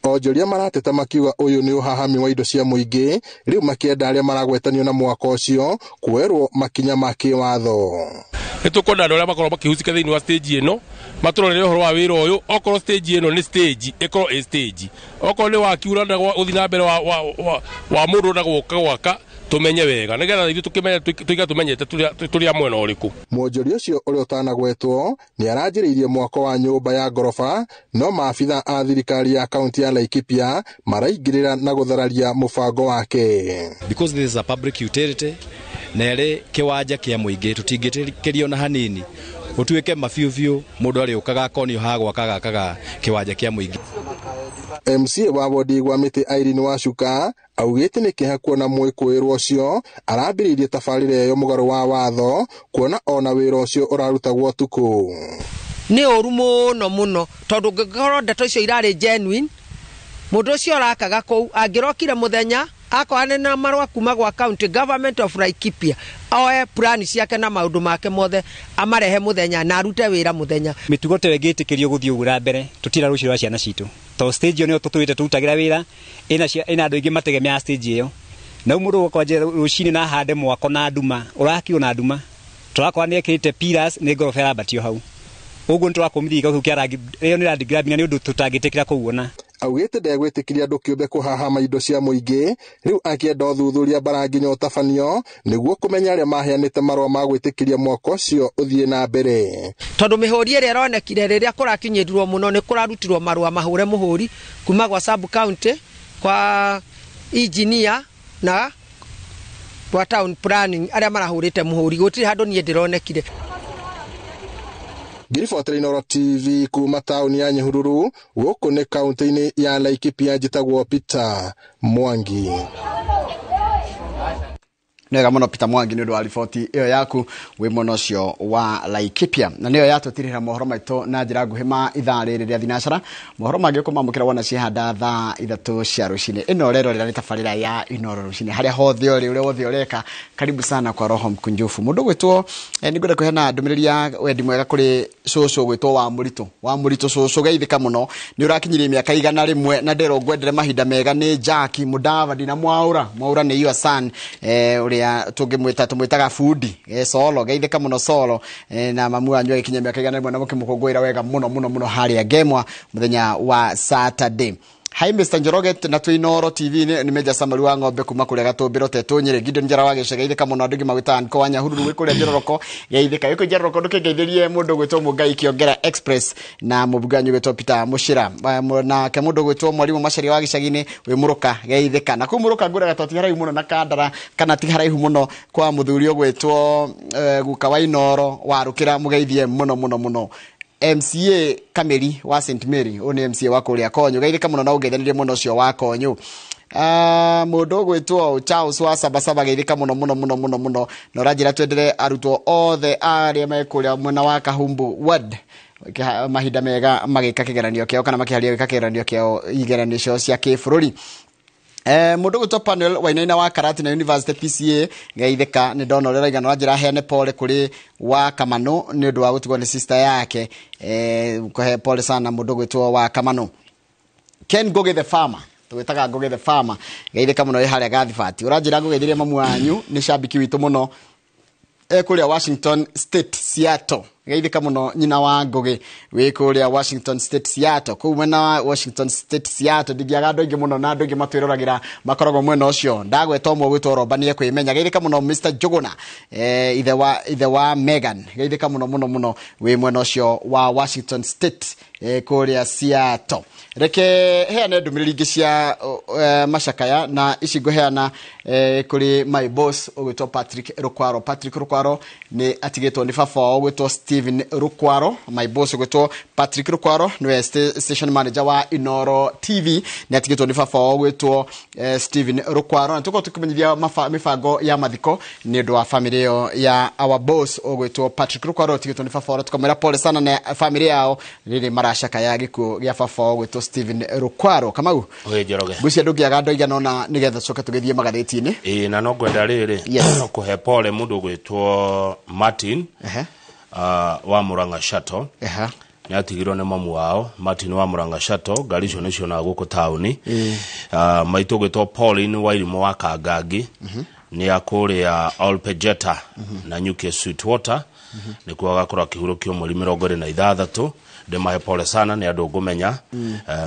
Onjoria marateta makiuga ũyũ nĩ ũhahami wa indo cia mũingĩ, rĩu makĩenda arĩa maragwetanio na mwako ũcio kuoerwo makinya ma kĩwatho. Nĩ tũkwenda andũ arĩa makorwo makĩhusika thĩinĩ wa stage ĩno matũrorere ũhoro wa wĩra ũyũ, okorwo stage ĩno nĩ stage ĩkorwo ĩ stage, okorwo nĩ waki ũrenda gũthiĩ na mbere wa mũndũ ũrenda gũka gwaka tumenye wega nigetha ithuĩ tũkĩmenye tũiga tũmenyete tũrĩ a mwena ũrĩkũ. Mwonjoria ũcio ũrĩa ũtanagwetwo nĩ aranjĩrĩirie mwako wa nyũmba ya ngoroba, no maabitha a thirikari ya kaunti ya Laikipia maraingĩrĩra na gũthararia mũbango wake. Because this is a public utility na ĩrĩ kĩwanja kĩa mũingĩ tũtingĩtĩkĩrio na hanini ũtuĩke mabiũ biũ mũndũ arĩũkaga akonio ha gwaka gakaga kĩwanja kĩa mũingĩ. MCA wa wodi gwa mĩtĩ Irene Wacuka augĩte nĩ kĩeha kuona mwĩkũĩrwo ũcio arambĩrĩirie tabarĩra ĩyo mũgarũ wa watho, kuona ona wĩra ũcio ũrarutagwo ũtukũ. Nĩ ũru mũno mũno, tondũ ngĩkorwo ndeto icio irarĩ genuine, mũndũ ũcio ũrakaga kũu angĩrokire mũthenya akorane na marũa kuma gwa county government of Laikipia, oe plan ciake na maũndũ make mothe amarehe mũthenya na arute wĩra mũthenya. Mĩtugo ta ĩyo ĩngĩtĩkĩrio gũthiĩ ũguo na mbere tũtira rũciũ rwa ciana citũ, tondũ stage ĩyo nĩyo tũtũrĩte tũrutagĩra wĩra, ĩna andũ aingĩ mategemeaga stage ĩyo, na rĩu mũndũ ũgũka rũcinĩ na ahande mwako na nduma, ũrakirwo na nduma, tũrakora nĩ ekĩrĩte pillars nĩ ngoroba ĩrambatio hau, ũguo nĩ tũrakũmithia gĩko kĩu kĩa rangi, ĩyo nĩ land grabbing na nĩ ũndũ tũtangĩtĩkĩra kũwona. Augĩte ndegwĩtĩkĩria andũ kĩũmbe kũhahama indo cia mũingĩ, rĩu akĩenda ũthuthuria mbara nginya ũtabanio nĩguo kũmenya arĩa maheanĩte marũa ma gwĩtĩkĩria mwako ũcio ũthiĩ na mbere. Tondũ mĩhũri ĩrĩa ĩronekire rĩrĩa kũrakinyĩrirwo mũno nĩ kũrarutirwo marũa mahũre mũhũri kuma gwa sub county, kwa engineer na kwa town planning arĩa marahũrĩte mũhũri, gũtirĩ handũ niĩ ndĩronekire. Ngĩribotera Inooro TV kuma taũni ya Nyahururu, gũkũ nĩ kaunti-inĩ ya Laikipia, njĩtagwo Peter Mwangi. Nĩwega mũno Peter Mwangi nĩ ũndũ wa riboti ĩyo yaku wĩ mwena ũcio wa Laikipia, na nĩyo yatũtirĩra mohoro maitũ na njĩra nguhĩ ma ithaa rĩrĩ rĩa thinacara. Mohoro mangĩ ũkũmamũkĩra wona ciehanda thaa 3 cia rũcinĩ. Ĩno rero rĩrĩa nĩ tabarĩra ya Inooro rũcinĩ, harĩa hothe ũrĩ, ũrĩa wothe ũreka, karibu sana kwa roho mkunjufu. Mũndũ ũgwĩtwo nĩngwenda kũheana ndũmĩrĩri ya wendi mwega kũrĩ cũcũ ũgwĩtwo wa Mũritũ, wa Mũritũ cũcũ geithĩka mũno, nĩ ũrakinyirie mĩaka 101 na ndĩrwo ngwendere mahinda mega nĩ Jackie Mudavadi na Mwaura. Mwaura nĩ your son, ũrĩa tũngĩmwĩta tũmwĩtaga bundi, solo, geithĩka mũno solo, na mamu wanyu agĩkinyia mĩaka 101 na mũkĩmũkũngũĩra wega mũno mũno mũno harĩa Ngemwa mũthenya wa Saturday. Hi Mr. Njoroge na twĩ Inooro TV nĩ Major Summary wa ng'ombe kuma kũrĩa Gatũmbĩro Tetũ Nyĩrĩ. Gideon Njara wa Gĩcega geithĩka mũno, andũ aingĩ magwĩtaga Niko wa Nyahururu wĩ kũrĩa Njororoko geithĩka. Wĩ kũu Njororoko ndũkĩngeithĩrie mũndũ ũgwĩtwo Mũngai Kĩongera Express na mũmbunge wanyu ũgwĩtwo Peter Mũcĩra, nake mũndũ ũgwĩtwo Mwarimũ Macharia wa Gĩcagi-inĩ wĩ Mũrũka geithĩka. Na kũu Mũrũka ngwĩraga to ti haraihu mũno na Kandara, kana ti haraihu mũno kwa mũthuri ũgwĩtwo guka wa Inooro warũkĩra, mũgeithie mũno mũno mũno. MCA Kameri wa St Mary, ũyũ nĩ MCA wa kũrĩa Konyo, geithĩka mũno na ũngeithanĩrie mũno ũcio wa Konyo. Mũndũ ũgwĩtwo Charles wa Sabasaba geithĩka mũno mũno mũno mũno mũno, na ũranjĩra twendere arutwo othe arĩa me kũrĩa mwena wa Kahumbu ward mahinda mega magĩka kĩgeranio kĩao kana makĩharia gwĩka kĩgeranio kĩao igeranio ciao cia kĩbũrũri. Mũndũ ũgwĩtwo Panuel Wainaina wa Karatina University PCA geithĩka, nĩ ndona ũrĩa ũraigana, ũranjĩra heane pole kũrĩ wa Kamano nĩ ũndũ wa gũtigwo nĩ sister yake, kũhe pole sana mũndũ ũgwĩtwo wa Kamano. Ken Ngugi the farmer, tũgwĩtaga Ngugi the farmer, geithĩka mũno wĩ harĩa Gathibati, ũranjĩra ngũgeithĩrie mamu wanyu, nĩ shabiki witũ mũno, kũrĩa Washington State Seattle. Geithĩka mũno nyina wa Ngũgĩ wĩ kũrĩa Washington State Seattle. Kũu mwena wa Washington State Seattle ndingĩaga andũ aingĩ mũno na andũ aingĩ matwĩroragĩra makoragwo mwena ũcio. Ndagweta ũmwe gwĩtwo Romba nĩ ekwĩmenya. Geithĩka mũno Mr. Njũgũna, ithe wa Megan. Geithĩka mũno mũno mũno wĩ mwena ũcio wa Washington State, kũrĩa Seattle. Reke heane ndũmĩrĩri ingĩ cia macakaya na ici ngũheana kũrĩ my boss ũgwĩtwo Patrick Rukwaro. Patrick Rukwaro nĩ atigĩtwo nĩ baba wao ũgwĩtwo Steven Rukwaro. My boss ũgwĩtwo Patrick Rukwaro nĩwe station manager wa Inoro TV, nĩ atigĩtwo nĩ baba wao ũgwĩtwo Steven Rukwaro. Na tũkorwo tũkĩmenyithia mĩbango ya mathiko nĩ ũndũ wa family ĩyo ya our boss ũgwĩtwo Patrick Rukwaro atigĩtwo nĩ baba wao. Tũkamwĩra pole sana na family yao rĩrĩ maracakaya gĩkuũ gĩa baba wao ũgwĩtwo Steven Rukwaro. Kamau, Ĩ Njoroge. ngwĩciria ndũngĩaga andũ aigana ũna nĩgetha tũcoke tũgĩthiĩ magathĩti-inĩ. Ĩ, na no ngwenda rĩrĩ Yes. kũhe pole mũndũ ũgwĩtwo Martin wa Murang'a Shuttle. Nĩ atigirwo nĩ mamu wao Martin wa Murang'a Shuttle. Ngari icio nĩcio na gũkũ taũni. Maitũ ũgwĩtwo Pauline Wairimũ wa Kangangi nĩ akũrĩa Olpejeta na Nyuki Sweetwater, nĩkuo agakorwo akĩhurũkio mweri 26. Ndĩmahe pole sana, nĩ andũ ngũmenya.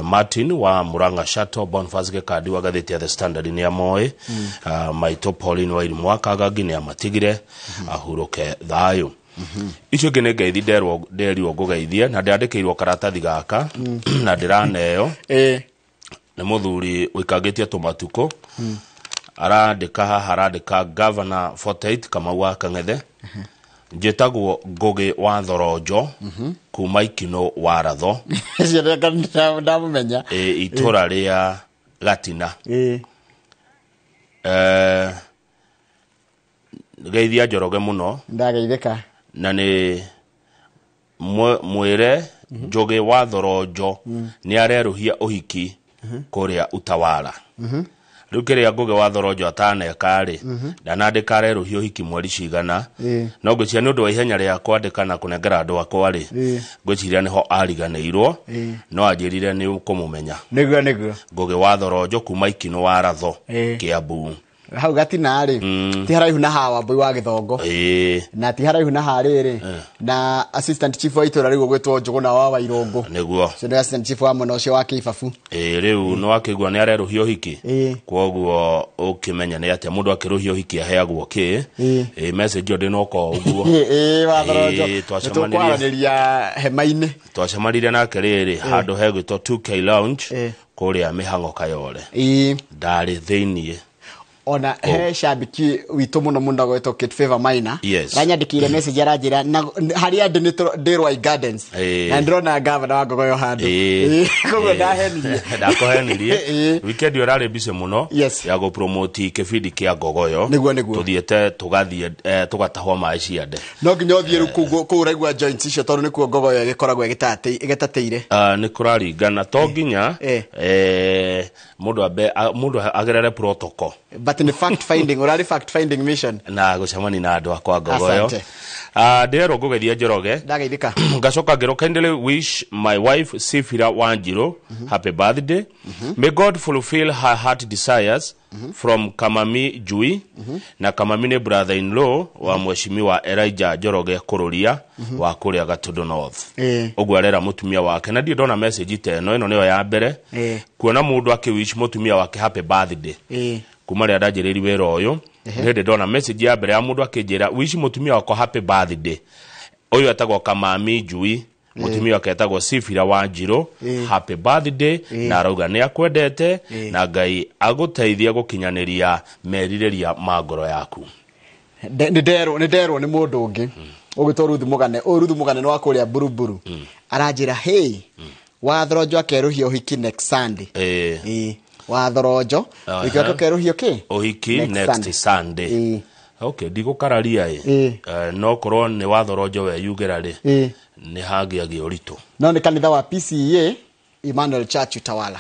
Martin wa Murang'a Shuttle, Boniface Gĩkandi wa ngathĩti ya The Standard nĩ amoĩ. Maitũ Pauline Wairimũ wa Kangangi nĩ amatigire, ahurũke thayũ. Icio ingĩ nĩ ngeithi nderirwo ngũgeithie na ndĩandĩkĩirwo karatathi gaka na ndĩraneo nĩ mũthuri ũikangĩtie tũmatukũ. Arandĩka haha, arandĩka Governor 48 Kamau wa Kang'ethe, njĩtagwo Ngũgĩ wa Thoronjo kuma Ikino wa Ratho. Ũcio ndamũmenya. Itũra rĩa Gatina. Geithia Njoroge mũno. Ndageithĩka. Na nĩ mwĩre Njũgĩ wa Thoronjo nĩ arerũhia ũhiki kũrĩa Utawala. Rĩu kĩrĩa Ngũgĩ wa Thoronjo ataneka rĩ, ndanandĩka arerũhia ũhiki mweri cigana. No ngwĩciria nĩ ũndũ wa ihenya rĩa kwandĩka na kũnengera andũ akwa rĩ, ngwĩciria nĩho ariganĩirwo. No anjĩrire nĩ ũkũmũmenya. Nĩguo nĩguo. Ngũgĩ wa Thoronjo kuma Ikino wa Ratho, Kiambu. Hau Gatina rĩ, ti haraihu na hawa Mbui wa Gĩthongo. Na ti haraihu na harĩrĩ na assistant chief wa itũra rĩu ũgwĩtwo Njũgũna wa Wairũngũ. Nĩguo. Ũcio nĩ assistant chief wa mwena ũcio wa Kĩbabu. Rĩu nĩ wakĩigua nĩ arerũhia ũhiki. Kwoguo ũkĩmenya nĩ atĩa mũndũ akĩrũhia ũhiki aheagwo kĩ. Message ĩyo ndĩnoka o ũguo. Wa Thoronjo. Nĩtũkwaranĩria hema-inĩ. Twacemanirie nake rĩrĩ handũ hegwĩtwo 2K Lounge kũrĩa Mĩhang'o Kayole. Ndarĩ thĩiniĩ. Ona he shabiki witũ mũno mũno gwĩtwo Kate Favor Maina. Yes. Aranyandĩkĩire message aranjĩra na harĩa ndĩ nĩ ndĩ Rwai Gardens. Na ndĩrona gavana wa Ngogoyo handũ. Koguo ndahenirie. Ndakũhenirie. Weekend ĩyo ĩrarĩ busy mũno ya gũpromote kĩbindi kĩa Ngogoyo. Nĩguo nĩguo. Tũthiĩte tũgathiĩ tũgatahwo maĩ ciande. No nginya ũthiĩ rĩu kũu ũraigua joints icio tondũ nĩkuo Ngogoyo ĩgĩkoragwo ĩgĩtatĩire. Nĩ kũraringana to nginya mũndũ agerere protocol. But in the fact finding, urari fact finding mission. Na gũcemania na andũ akwa Ngogoyo. Asante. Ndĩrerwo ngũgeithie Njoroge. Ndageithĩka. Ngacoka ngĩrwo kindly wish my wife Sifira Wanjiru happy birthday. May God fulfill her heart desires from Kamami Jui. Na Kamami nĩ brother in law wa mheshimiwa Elijah Njoroge Kũrũria wa kũrĩa Gatundu North. Ũguo arera mũtumia wake na ndirĩ ndona message ta ĩno, ĩno nĩyo ya mbere kuona mũndũ akĩwish mũtumia wake happy birthday. Kuma rĩrĩa ndanjĩrĩirie wĩra ũyũ nĩ hĩndĩ ndona message ya mbere ya mũndũ akĩnjĩra wish mũtumia wakwa happy birthday. Ũyũ etagwo Kamami Njui, mũtumia wake etagwo Sifira Wanjiru, happy birthday, na arauga nĩ akwendete na Ngai agũteithie gũkinyanĩria merirĩria ma ngoro yaku. Nĩ nderwo nĩ mũndũ ũngĩ ũgwĩtwo Ruth Mũgane. Ũyũ Ruth Mũgane nĩ wa kũrĩa Buruburu. Aranjĩra hey, wa Thoronjo akerũhia ũhiki next Sunday. Wa Thoronjo ũhiki wake ũkerũhio kĩ? Ũhiki next Sunday. Okay, ndigũkararia ĩ. No korwo nĩ wa Thoronjo weyugĩra rĩ, nĩ hangĩagĩa ũritũ. No nĩ kanitha wa PCEA Emmanuel Church Utawala.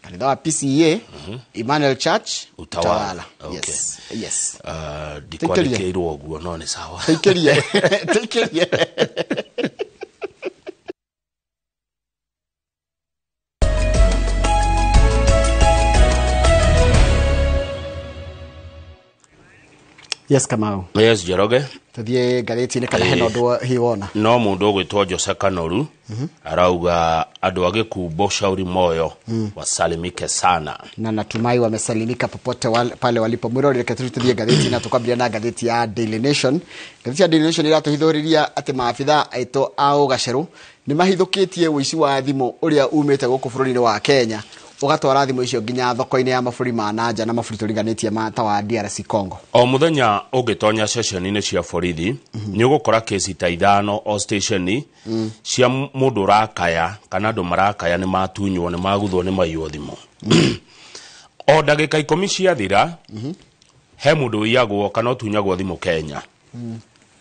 Kanitha wa PCEA Emmanuel Church Utawala. Yes. Yes. Ndikwandĩkĩirwo ũguo no nĩ sawa. Tĩikĩrie. Tĩikĩrie. Yes, Kamau. Yes, Njoroge. Tuthiĩ ngathĩti-inĩ kana hena ũndũ hihi wona? No mũndũ ũgwĩtwo Jose Kanoru arauga andũ a Gĩkumbo Shauri Moyo wasalimike sana. Na natumai wamesalimika popote pale walipo. Mwĩrorere, reke tũthiĩ ngathĩti na tũkwambĩrĩria na ngathĩti ya Daily Nation. Ngathĩti ya Daily Nation ĩratũhithũrĩria atĩ maabitha aitũ a ũgacerũ nĩ mahithũkĩtie ũici wa thimũ ũrĩa umĩte gũkũ bũrũri-inĩ wa Kenya, ũgatwara thimũ icio nginya thoko-inĩ ya mabũrũri ma nanja na mabũrũri tũriganĩtie ma ta wa DRC Congo. O mũthenya ũngĩtonya ceceni-inĩ cia borithi, nĩ ũgũkora kesi ta 5 o station cia mũndũ ũrakaya kana andũ marakaya nĩ matunywo, nĩ maguthwo, nĩ maiywo thimũ. O ndagĩka 10 ciathira, he mũndũ ũiyagwo kana ũtunyagwo thimũ Kenya.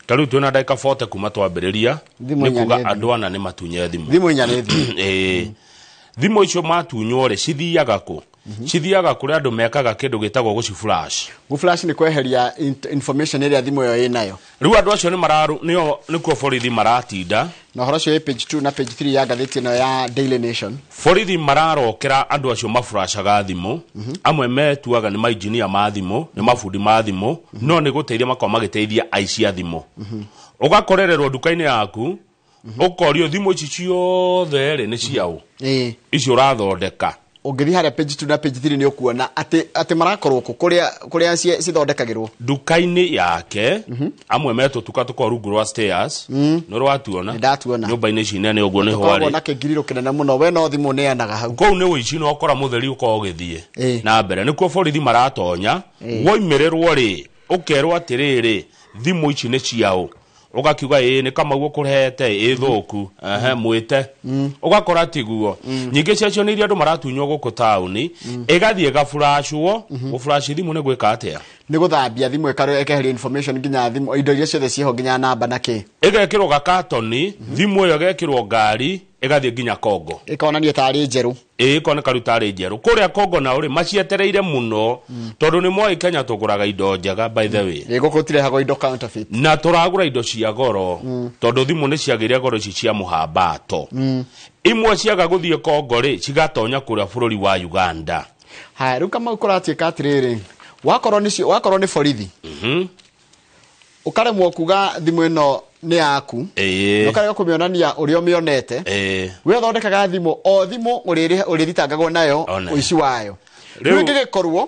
Ta rĩu twĩna ndagĩka 40 kuma twambĩrĩria, Thimũ nĩ inya kuga nĩ thimũ. andũ ana nĩ matunye thimũ. Thimũ inya nĩ thimũ. Ĩĩ. Thimũ icio matunywo rĩ, cithiaga kũ? Cithiaga kũrĩa andũ mekaga kĩndũ gĩtagwo gũciflash. Gũflash nĩ kweheria information ĩrĩa thimũ ĩyo ĩnayo. Rĩu andũ acio nĩ mararu, nĩo nĩkuo borithi maratinda. Na ũhoro ũcio wĩ page 2 na page 3 ya ngathĩti ĩno ya Daily Nation. Borithi mararokera andũ acio maflashaga thimũ. Amwe metuaga nĩ mainjinia ma thimũ, nĩ mabundi ma thimũ, no nĩ gũteithia makoragwo magĩteithia aici a thimũ. Ũgakorererwo nduka-inĩ yaku, ũkorio thimũ ici ciothe rĩ nĩ ciaũ? Icio ũrathondeka. Ũngĩthiĩ harĩa page 2 na page 3 nĩ ũkuona atĩ marakorwo kũ kũrĩa cithondekagĩrwo. Nduka-inĩ yake, amwe metwo tuka tũkoragwo rungu rwa stairs, nĩ ũratuona? Nĩ ndatuona. Nyũmba-inĩ ici nene ũguo nĩho Tũkoragwo arĩ. na kĩngiriro kĩnene mũno, we no thimũ ũneanaga hau. Kũu nĩ ũici na ũkora mũtheri ũkoragwo ũgĩthiĩ na mbere. Nĩkuo borithi maratonya, woimĩrĩrwo rĩ, ũkerwo atĩrĩrĩ, thimũ ici nĩ ciaũ? Ũgakiuga ĩĩ nĩ Kamau ũkũrehete, ĩ thũku, ehe mwĩte. Ũgakora tiguo. Nyingĩ ciacio nĩ iria andũ maratunywo gũkũ taũni, ĩgathiĩ ĩgafuracwo. Gũfuraci thimũ nĩ gwĩka atĩa? Nĩ gũthambia thimũ ĩkeheria information nginya thimũ, indo iria ciothe ciĩho nginya namba na kĩ. Ĩgekĩrwo gakatoni, thimũ ĩyo ĩgekĩrwo ngari, ĩgathiĩ nginya Kongo. Ĩkonania tarĩ njerũ. Ĩĩ, ĩkoneka rĩu tarĩ njerũ. Kũrĩa Kongo nao rĩ, macietereire mũno, tondũ nĩ moĩ Kenya tũgũraga indo njega, by the way. Ĩĩ, gũkũ gũtirehagwo indo counterfeit. Na tũragũra indo cia goro, tondũ thimũ nĩ ciagĩire goro ici cia mũhambato. Imwe ciaga gũthiĩ Kongo rĩ, cigatonya kũrĩa bũrũri wa Uganda. Haya, rĩu Kamau kũratuĩka atĩrĩrĩ, wakorwo nĩ wakorwo nĩ borithi, ũkaremwo kuga thimũ ĩno nĩ yaku, na ũkarega kũmĩonania ũrĩa ũmĩonete. We ũthondekaga thimũ, o thimũ ũrĩthitangagwo nayo ũici wayo. Rĩu ĩngĩgĩkorwo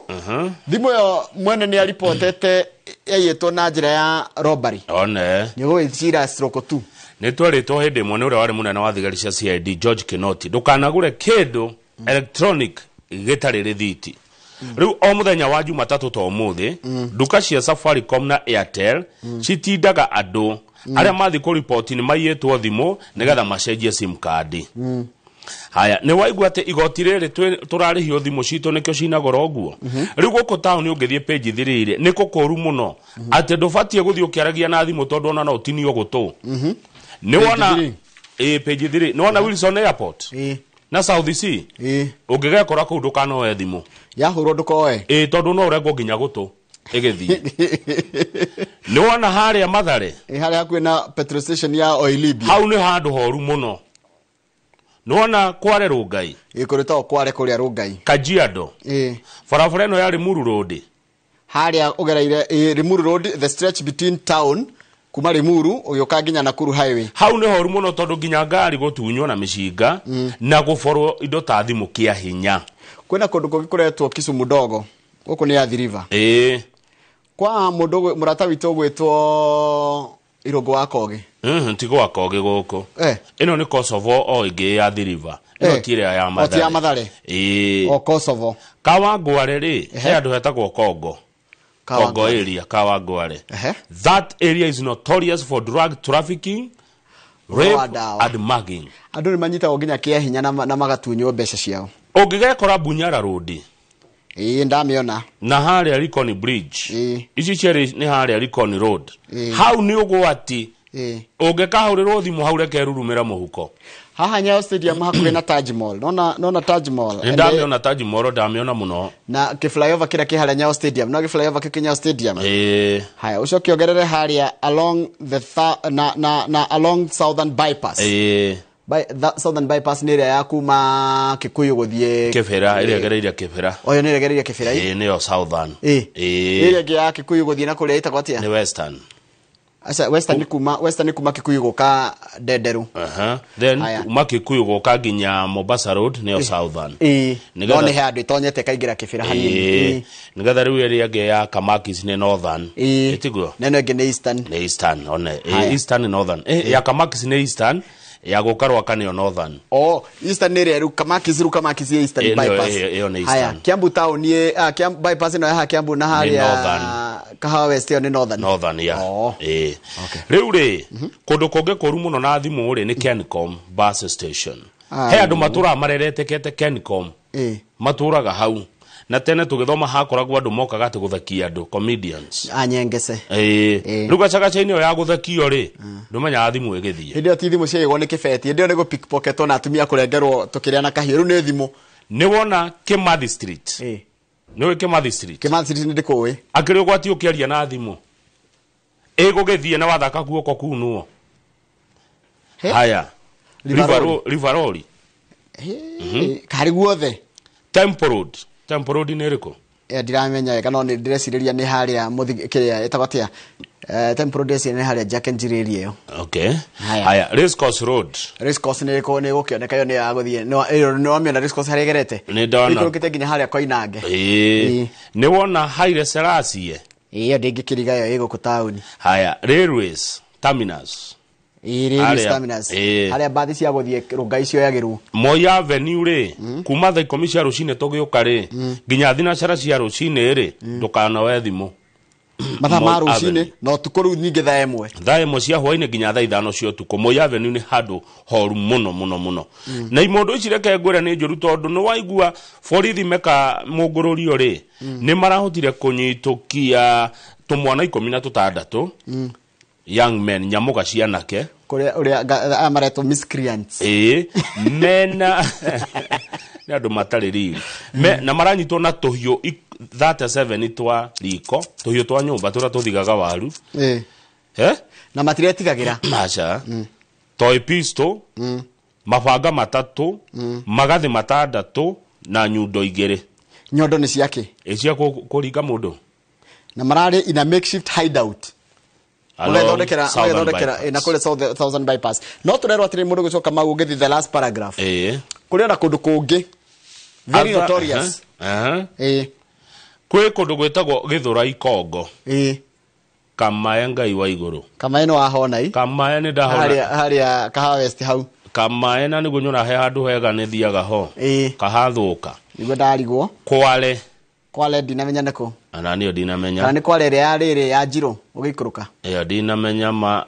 thimũ ĩyo mwene nĩ aripotete yaiyĩtwo na njĩra ya robbery, nĩ ũgũgĩcira stroke 2. Nĩ twerĩtwo hĩndĩ ĩmwe nĩ ũrĩa warĩ mũnene wa thigari cia CID George Kinoti, ndũkanagũre kĩndũ electronic gĩtarĩ rĩthiti. Rĩu o mũthenya wa Jumatatũ ta ũmũthĩ, nduka cia Safaricom na Airtel citindaga andũ arĩa mathiĩ kũripoti nĩ maiyĩtwo thimũ nĩgetha macenjie sim card. Haya, nĩ waigua atĩ igoti rĩrĩ tũrarĩhio thimũ citũ nĩkĩo cina goro ũguo. Rĩu gũkũ taũni ũngĩthiĩ page 3 rĩ, nĩ kũkũru mũno atĩ ndũbatiĩ gũthiĩ ũkĩaragia na thimũ tondũ ona no ũtinio gũtũ. Nĩ wona ĩ page 3, nĩ wona Wilson Airport na South C, ũngĩgekora kũu ndũkanoe thimũ. Yahũrwo ndũkoe. Ĩ, tondũ no ũrengwo nginya gũtũ ĩgĩthiĩ. Nĩ wona harĩa Mathare? Ĩ, harĩa hakuhĩ na petrol station ya Oil Libya. Hau nĩ handũ horu mũno. Nĩ wona Kware Rũngai? Ĩ, kũrĩ to Kware kũrĩa Rũngai. Kajiado. Barabara ĩno ya Limuru Road. Harĩa ũgereire, ĩ, Limuru Road, the stretch between town kuma Limuru ũgĩũka nginya Nakuru Highway. Hau nĩ horu mũno tondũ nginya ngari gũtunywo na mĩcinga na gũborwo indo ta thimũ kĩa hinya. Kwĩna kũndũ kũngĩ kũretwo Kisumu Ndogo. Gũkũ nĩ Athi River. Kwa mũndũ mũrata witũ ũgwĩtwo Irũngũ wa Kogi. Ti gwa Kogi gũkũ. Ĩno nĩ Kosovo o ĩngĩ ya Athi River. Ĩno ti ĩrĩa ya O ti ya Mathare. O Kosovo. Kawangware rĩ, he handũ hetagwo Kongo. Kongo area, Kawangware. That area is notorious for drug trafficking, rape and mugging. Andũ nĩ manyitagwo nginya kĩa hinya na magatunywo mbeca ciao. Ũngĩgekora Bunyara Road. Ĩĩ, ndamĩona. Na harĩa Likoni Bridge. Ici cierĩ nĩ harĩa Likoni Road. Hau nĩ ũgwati. Ũngĩkahũrĩrwo thimũ hau reke rurumĩre mũhuko. Haha Nyayo Stadium hakuhĩ na Taj Mall. Nona Taj Mall. Nĩ ndamĩona Taj Mall, ndamĩona mũno. Na kĩ-flyover kĩrĩa kĩ harĩa Nyayo Stadium. No kĩ-flyover kĩu kĩ Nyayo Stadium. Haya, ũcoke ũgerere harĩa along the na along Southern Bypass. Southern bypass nĩ ĩrĩa ya kuma Kikuyu gũthiĩ Kibera ĩrĩa ĩgereire Kibera. Oyo nĩ ĩrĩa ĩgereire Kibera. Ĩĩ nĩyo Southern. Ĩĩ. Ĩĩ. Ĩrĩa ĩngĩ ya Kikuyu gũthiĩ na kũrĩa ĩtagwo atĩa? Nĩ Western. Aca Western nĩ kuma Western nĩ kuma Kikuyu gũka Ndenderu. Aha. Then kuma Kikuyu gũka nginya Mombasa Road nĩyo Southern. Ĩĩ. No nĩ handũ ĩtonyete ĩkaingĩra Kibera hanini. Ĩĩ. Nĩgetha rĩu ĩrĩa ĩngĩ ya Kamakis nĩ Northern. Ĩĩ. Ĩtiguo? Na ĩno ĩngĩ nĩ Eastern. Nĩ Eastern one. Haya. Eastern Northern. Ya Kamakis nĩ Eastern, ya gũka Rwaka nĩyo Northern. Oh, Eastern nĩ ĩrĩa rĩu Kamakis rĩu Kamakis ya Eastern bypass. Ĩyo nĩ Haya, Eastern. Kiambu town nĩ Kiambu bypass ĩno ya Kiambu na harĩa Northern. Kahawa West ĩyo nĩ Northern. Northern ya. Ĩĩ. Rĩu rĩ, kũndũ kũngĩ kũru mũno na thimũ rĩ nĩ Kencom bus station. He andũ matũraga mareretekete Kencom. Matũraga hau. Na tene tũgĩthoma hakoragwo andũ mokaga atĩ gũthekia andũ, comedians. Anyengece. Ĩĩ. Rĩu gacagaca-inĩ ĩyo ya gũthekio rĩ, ndũmenyaga thimũ ĩgĩthiĩ. Hĩndĩ ĩyo ti thimũ ciaigwo nĩ kĩbeti, hĩndĩ ĩyo nĩ gũ pickpocket na atumia kũrengerwo tũkĩrĩa na kahiũ, rĩu nĩ thimũ. Nĩ wona Kimathi Street. Nĩ ũĩ Kimathi Street? Kimathi Street nĩ ndĩkũĩ. Akĩrĩ ũgwati ũkĩaria na thimũ. Ĩgũgĩthiĩ na wathaka guoko kunwo. Haya. River Road. Karĩ guothe. Temple Road. Temple Road nĩ ĩrĩkũ? Ndiramenya wega no nĩ ndĩrecirĩria nĩ harĩa kĩrĩa ĩtagwo atĩa? Temple Road ndĩreciria nĩ harĩa Jack and Jill area ĩyo. Okay. Haya, Race Course Road. Race Course nĩ ĩrĩkũ nĩ ĩgũkĩoneka ĩyo nĩ ya gũthiĩ. Nĩ wamĩona Race Course harĩa ĩgerete? Nĩ ndona. Ĩikũrũkĩte nginya harĩa Koinange. Ĩĩ. Nĩ wona Haile Selassie? Ĩyo ndĩngĩkĩriga ĩyo ĩ gũkũ taũni. Haya, Railways Terminus. Ĩĩ, Railways Terminus. Harĩa mbathi cia gũthiĩ Rongai cioyagĩrwo. Moi Avenue rĩ, kuma thaa 10 cia rũcinĩ tũgĩũka rĩ, nginya thinacara cia rũcinĩ rĩ, ndũkanoe thimũ. Mathaa ma Moi rũcinĩ Avenue. na ũtukũ rĩu ningĩ thaa 1. Thaa 1 cia hwainĩ nginya thaa 5 cia ũtukũ. Moi Avenue nĩ handũ horu mũno mũno mũno. Na imondo ici reke ngwĩre nĩ njũru tondũ nĩ waigua borithi meka mũngũrũrio rĩ, nĩ marahotire kũnyitũkia tũmwana 16 young men, nyamũga cianake. Kũrĩa ũrĩa aya maretwo miscreants. Ĩĩ, mena nĩ andũ matarĩ riri. Na maranyitwo na tũhiũ 37 twa riko, tũhiũ twa nyũmba tũrĩa tũthigaga waru. Na matiretigagĩra. Aca. Toy pistol, mabanga 3, magathĩ 6 na nyundo 2. Nyondo nĩ ciake? Ĩ cia kũringa mũndũ. Na mararĩ in a makeshift hideout. Along Southern Ũgethondekera bypass. na kũrĩa Southern bypass. No tũrerwo atĩrĩ mũndũ gũcoka mau ũngĩthiĩ the last paragraph. Kũrĩ ona kũndũ kũngĩ very notorious. Kwĩ kũndũ gwĩtagwo Gĩthũrai Kongo. Kamae Ngai wa igũrũ. Kamae nĩ wahona i? Kamae nĩ ndahona. Harĩa Kahawa West hau. Kamae na nĩguo nyona he handũ hega nĩ thiaga ho. Kahathũka. Nĩguo ndarigwo. Kwale. Kwale ndinamenya nĩkũ. Ana niyo ndinamenya. Kana nĩ Kwale ĩrĩa ya rĩrĩ ya Njirũ ũgĩikũrũka. Ĩyo ndinamenya ma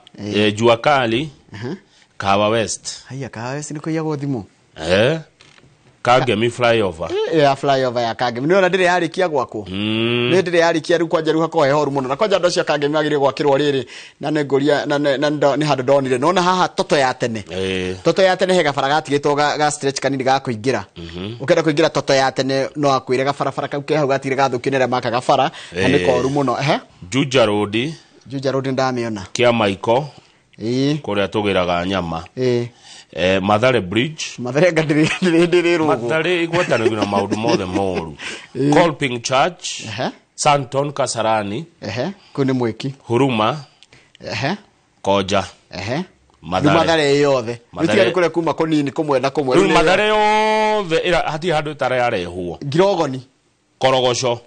Jua Kali. Kahawa West. Haiya, Kahawa West nĩ kũiyagwo thimũ. Kangemi flyover. Ya flyover ya Kangemi. Nĩ ona ndĩrĩ yarĩkia gwakwo. Nĩ ndĩrĩ yarĩkia rĩu kwanja rĩu hakoragwo he horu mũno. Na kwanja andũ acio a Kangemi magĩrĩirwo gwakĩrwo rĩrĩ na nĩ ngũria na nĩ handũ ndonire. Nona haha toto ya tene. Toto ya tene he gabara gatigĩtwo ga stretch kanini ga kũingĩra. Ũkĩenda kũingĩra toto ya tene no akwĩre gabarabara kau ke hau gatirĩ gathũkio nĩ arĩa makaga bara na nĩ koru mũno. Juja Road. Juja Road ndamĩona. Kĩamaiko. Kũrĩa tũgĩraga nyama. Mathare Bridge. Mathare anga ndĩrĩ rũgũ. Mathare igwatanagio na maũndũ mothe moru. Kolping Church. Santon Kasarani. Kũu nĩ mwĩki. Huruma. Koja. Mathare. Mathare yothe. Mathare. Nĩ kũrĩa kuma kũnini kũmwe na kũmwe. Rĩu Mathare yothe hatirĩ handũ ĩtarĩ yarehwo. Ngirogoni. Korogoco.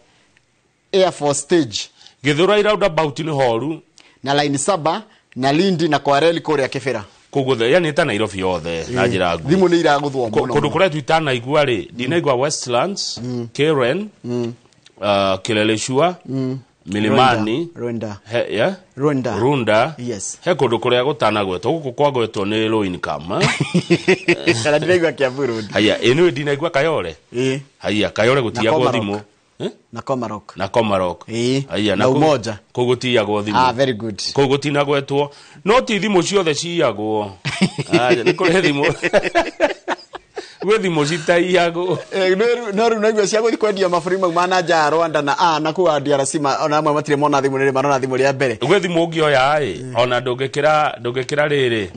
Air Force Stage. Gĩthũrai roundabout nĩ horu. Na line 7 na Lindi na Kwareli kũrĩa Kĩbĩra. Koguo yani ta Nairobi yothe na njĩra nguhĩ. Thimũ nĩ iragũthwo mũno. Kũndũ kũrĩa tutanaigua rĩ, ndinaigua Westlands, Karen, Kileleshwa, Milimani, Rwanda. Rwanda. Rwanda. Yes. He kũndũ kũrĩa gũtanagwetwo, gũkũ kwagwetwo nĩ low income. Kana ndinaigua Kiambu Road. Haya, ĩno ndinaigua Kayole. Haya, Kayole gũtiyagwo thimũ. Na Komarok. Na Komarok. Haya, na Umoja. Kũu gũtiyagwo thimũ. Ah, very good. Kũu gũtinagwetwo. No ti thimũ ciothe ciyagwo. Aja, nĩ kũrĩ thimũ. Gwĩ thimũ citaiyagwo. No rĩu naigua cia gũthiĩ kwendia mabũrũri mau ma na nja ya Rwanda na na kũu DRC ona amwe matirĩ mona thimũ rĩrĩ marona thimũ rĩa mbere. Gwĩ thimũ ũngĩoya ĩ ona ndũngĩkĩra rĩrĩ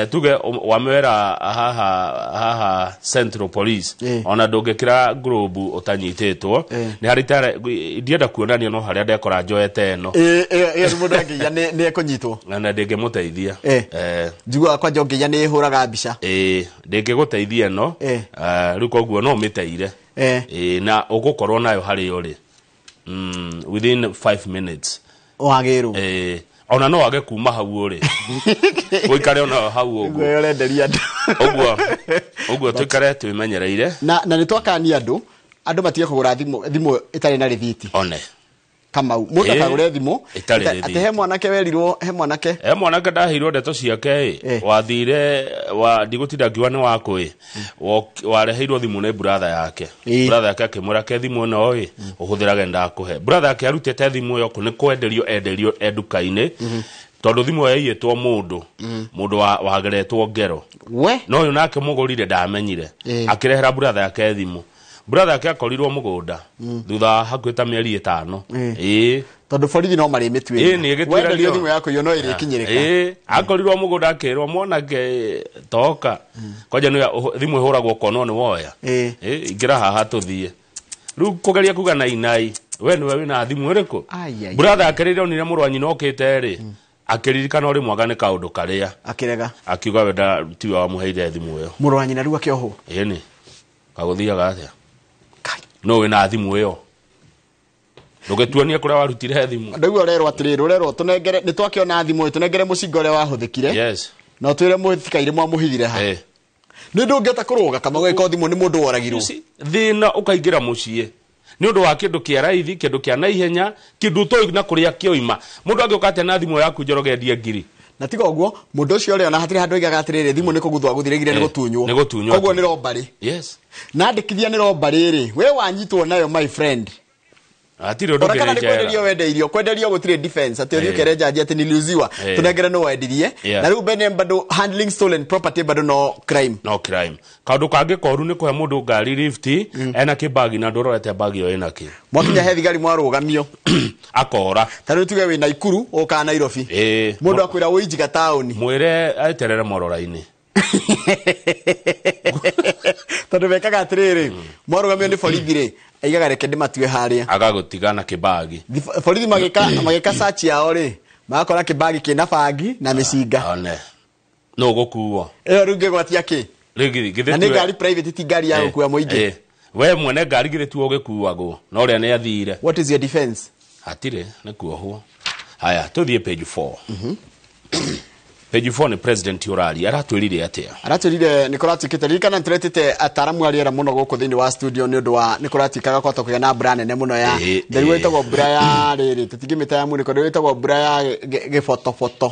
tuge wamwera haha Central Police ona ndũngĩkĩra globe ũtanyitĩtwo nĩ harĩ tara ndienda kuonania no harĩa ndekora njoete ĩno. Ĩ mũndũ angĩiya nĩ ekũnyitwo. Na ndĩngĩmũteithia. Njiguaga kwanja ũngĩiya nĩ ĩhũraga mbica. Ndĩngĩgũteithia ĩno. Rĩu koguo no ũmĩteire. Na ũgũkorwo nayo harĩa ũrĩ within 5 minutes wagĩrwo. Ona no wage kuma hau ũrĩ ũikare ona hau ũguo ũrenderia andũ ũguo tũikare twĩmenyereire na nĩ twakania andũ matige kũgũra thimũ ĩtarĩ na rĩthiti one Kamau mũndũ akagũre thimũ atĩ he mwanake werirwo he mwanake ndaheirwo ndeto ciake wathire wa ndigũtinda ngiuga nĩ wakũ wareheirwo thimũ nĩ brother yake brother yake akĩmwĩra ke thimũ ĩno ĩ ũhũthĩrage ndakũhe brother yake arutĩte thimũ ĩyo kũ nĩ kwenderio enderio nduka-inĩ tondũ thimũ yaiyĩtwo mũndũ wageretwo ngero no ũyũ nake mũgũrire ndamenyire akĩrehera brother yake thimũ brother yake akorirwo mũgũnda thutha hakuhĩ ta mĩeri 5 tondũ borithi no marĩ mĩtuĩria wenderio thimũ yaku iyo no ĩrĩkinyĩrĩka akorirwo mũgũnda akĩrwo mwanake toka kwanja nĩ thimũ ĩhũragwo ũkonwo nĩ woya ingĩra haha tũthiĩ rĩu kũgeria kuga nainai we nĩwe wĩna thimũ ĩrĩkũ brother yake rĩrĩa onire mũrũ wa nyina okĩte rĩ akĩririkana ũrĩ mwaga nĩ kaũndũ karĩa akĩrega akiuga we tiwe wamũheire thimũ ĩyo mũrũ wa nyina rĩu akĩohwo ĩni kagũthiaga atĩa no wĩna thimũ ĩyo ndũgĩtuonie kũrĩa warutire thimũ ndaigua ũrerwo atĩrĩrĩ ũrerwo tũnengere nĩ twakĩona thimũ ĩ tũnengere mũcinga ũrĩa wahũthĩkire yes na ũtwĩre mũthikairĩ mwamũhithire ha nĩ ndũngĩhota kũrũga Kamau gĩkorwo thimũ nĩ mũndũ woragirwo thĩna ũkaingĩra mũciĩ nĩ ũndũ wa kĩndũ kĩa raithi kĩndũ kĩa naihenya kĩndũ ũtoĩ na kũrĩa kĩoima mũndũ angĩũka atĩa na thimũ yaku Njoroge endie ngiri na tiga ũguo mũndũ ũcio ũrĩa ona hatirĩ handũ oigaga atĩrĩrĩ thimũ nĩ kũguthwo agũthire nĩ gũtunywo koguo nĩ robbery yes na andĩkithia nĩ robbery rĩ we wanyitwo nayo my friend hatirĩ ũndũ ũngĩ nĩ kwenderio wendeirio kwenderio gũtirĩ defense atĩ ũthiĩ ũkere jaji atĩ niliuziwa tũnengere no wendirie na rĩu bene bado handling stolen property bado no crime kaũndũ kangĩ koru nĩ kũhe mũndũ ngari lift ena kĩbagi na ndũrorete bagi ĩyo ĩna kĩ mwakinya he thigari mwarũgamio akora ta rĩu tuge wĩ Naikuru ũkaga Nairobi mũndũ akwĩra ũinjiga taũni mwĩre eterere morora-inĩ tondũ mekaga atĩrĩrĩ mwarũgamio nĩ borithi rĩ aigaga reke ndĩmatue harĩa agagũtiga na kĩbagi borithi magĩka search yao rĩ magakora kĩbagi kĩna bangi na mĩcinga one no ũgũkuo ĩyo rĩu ngĩgwatia kĩ na nĩ ngari private ti ngari ya gũkua mũingĩ we mwene ngari githĩ tuo ũgĩkuagwo na ũrĩa nĩ athire what is your defense hatirĩ nĩ kuohwo haya tũthiĩ page 4 Page 4 ni president ũraria aratwĩrire atĩa aratwĩrire nĩ kũratuĩkĩte ririkana nĩtũretĩte ataramu a rĩera mũno gũkũ thĩinĩ wa studio nĩ ũndũ wa nĩ kũratuĩkaga kwahota kũgĩa na mbura nene mũno ya nderu ĩtagwo mbura ya rĩrĩ tũtingĩmĩta ya munĩko nderu ĩtagwo mbura ya gĩbotoboto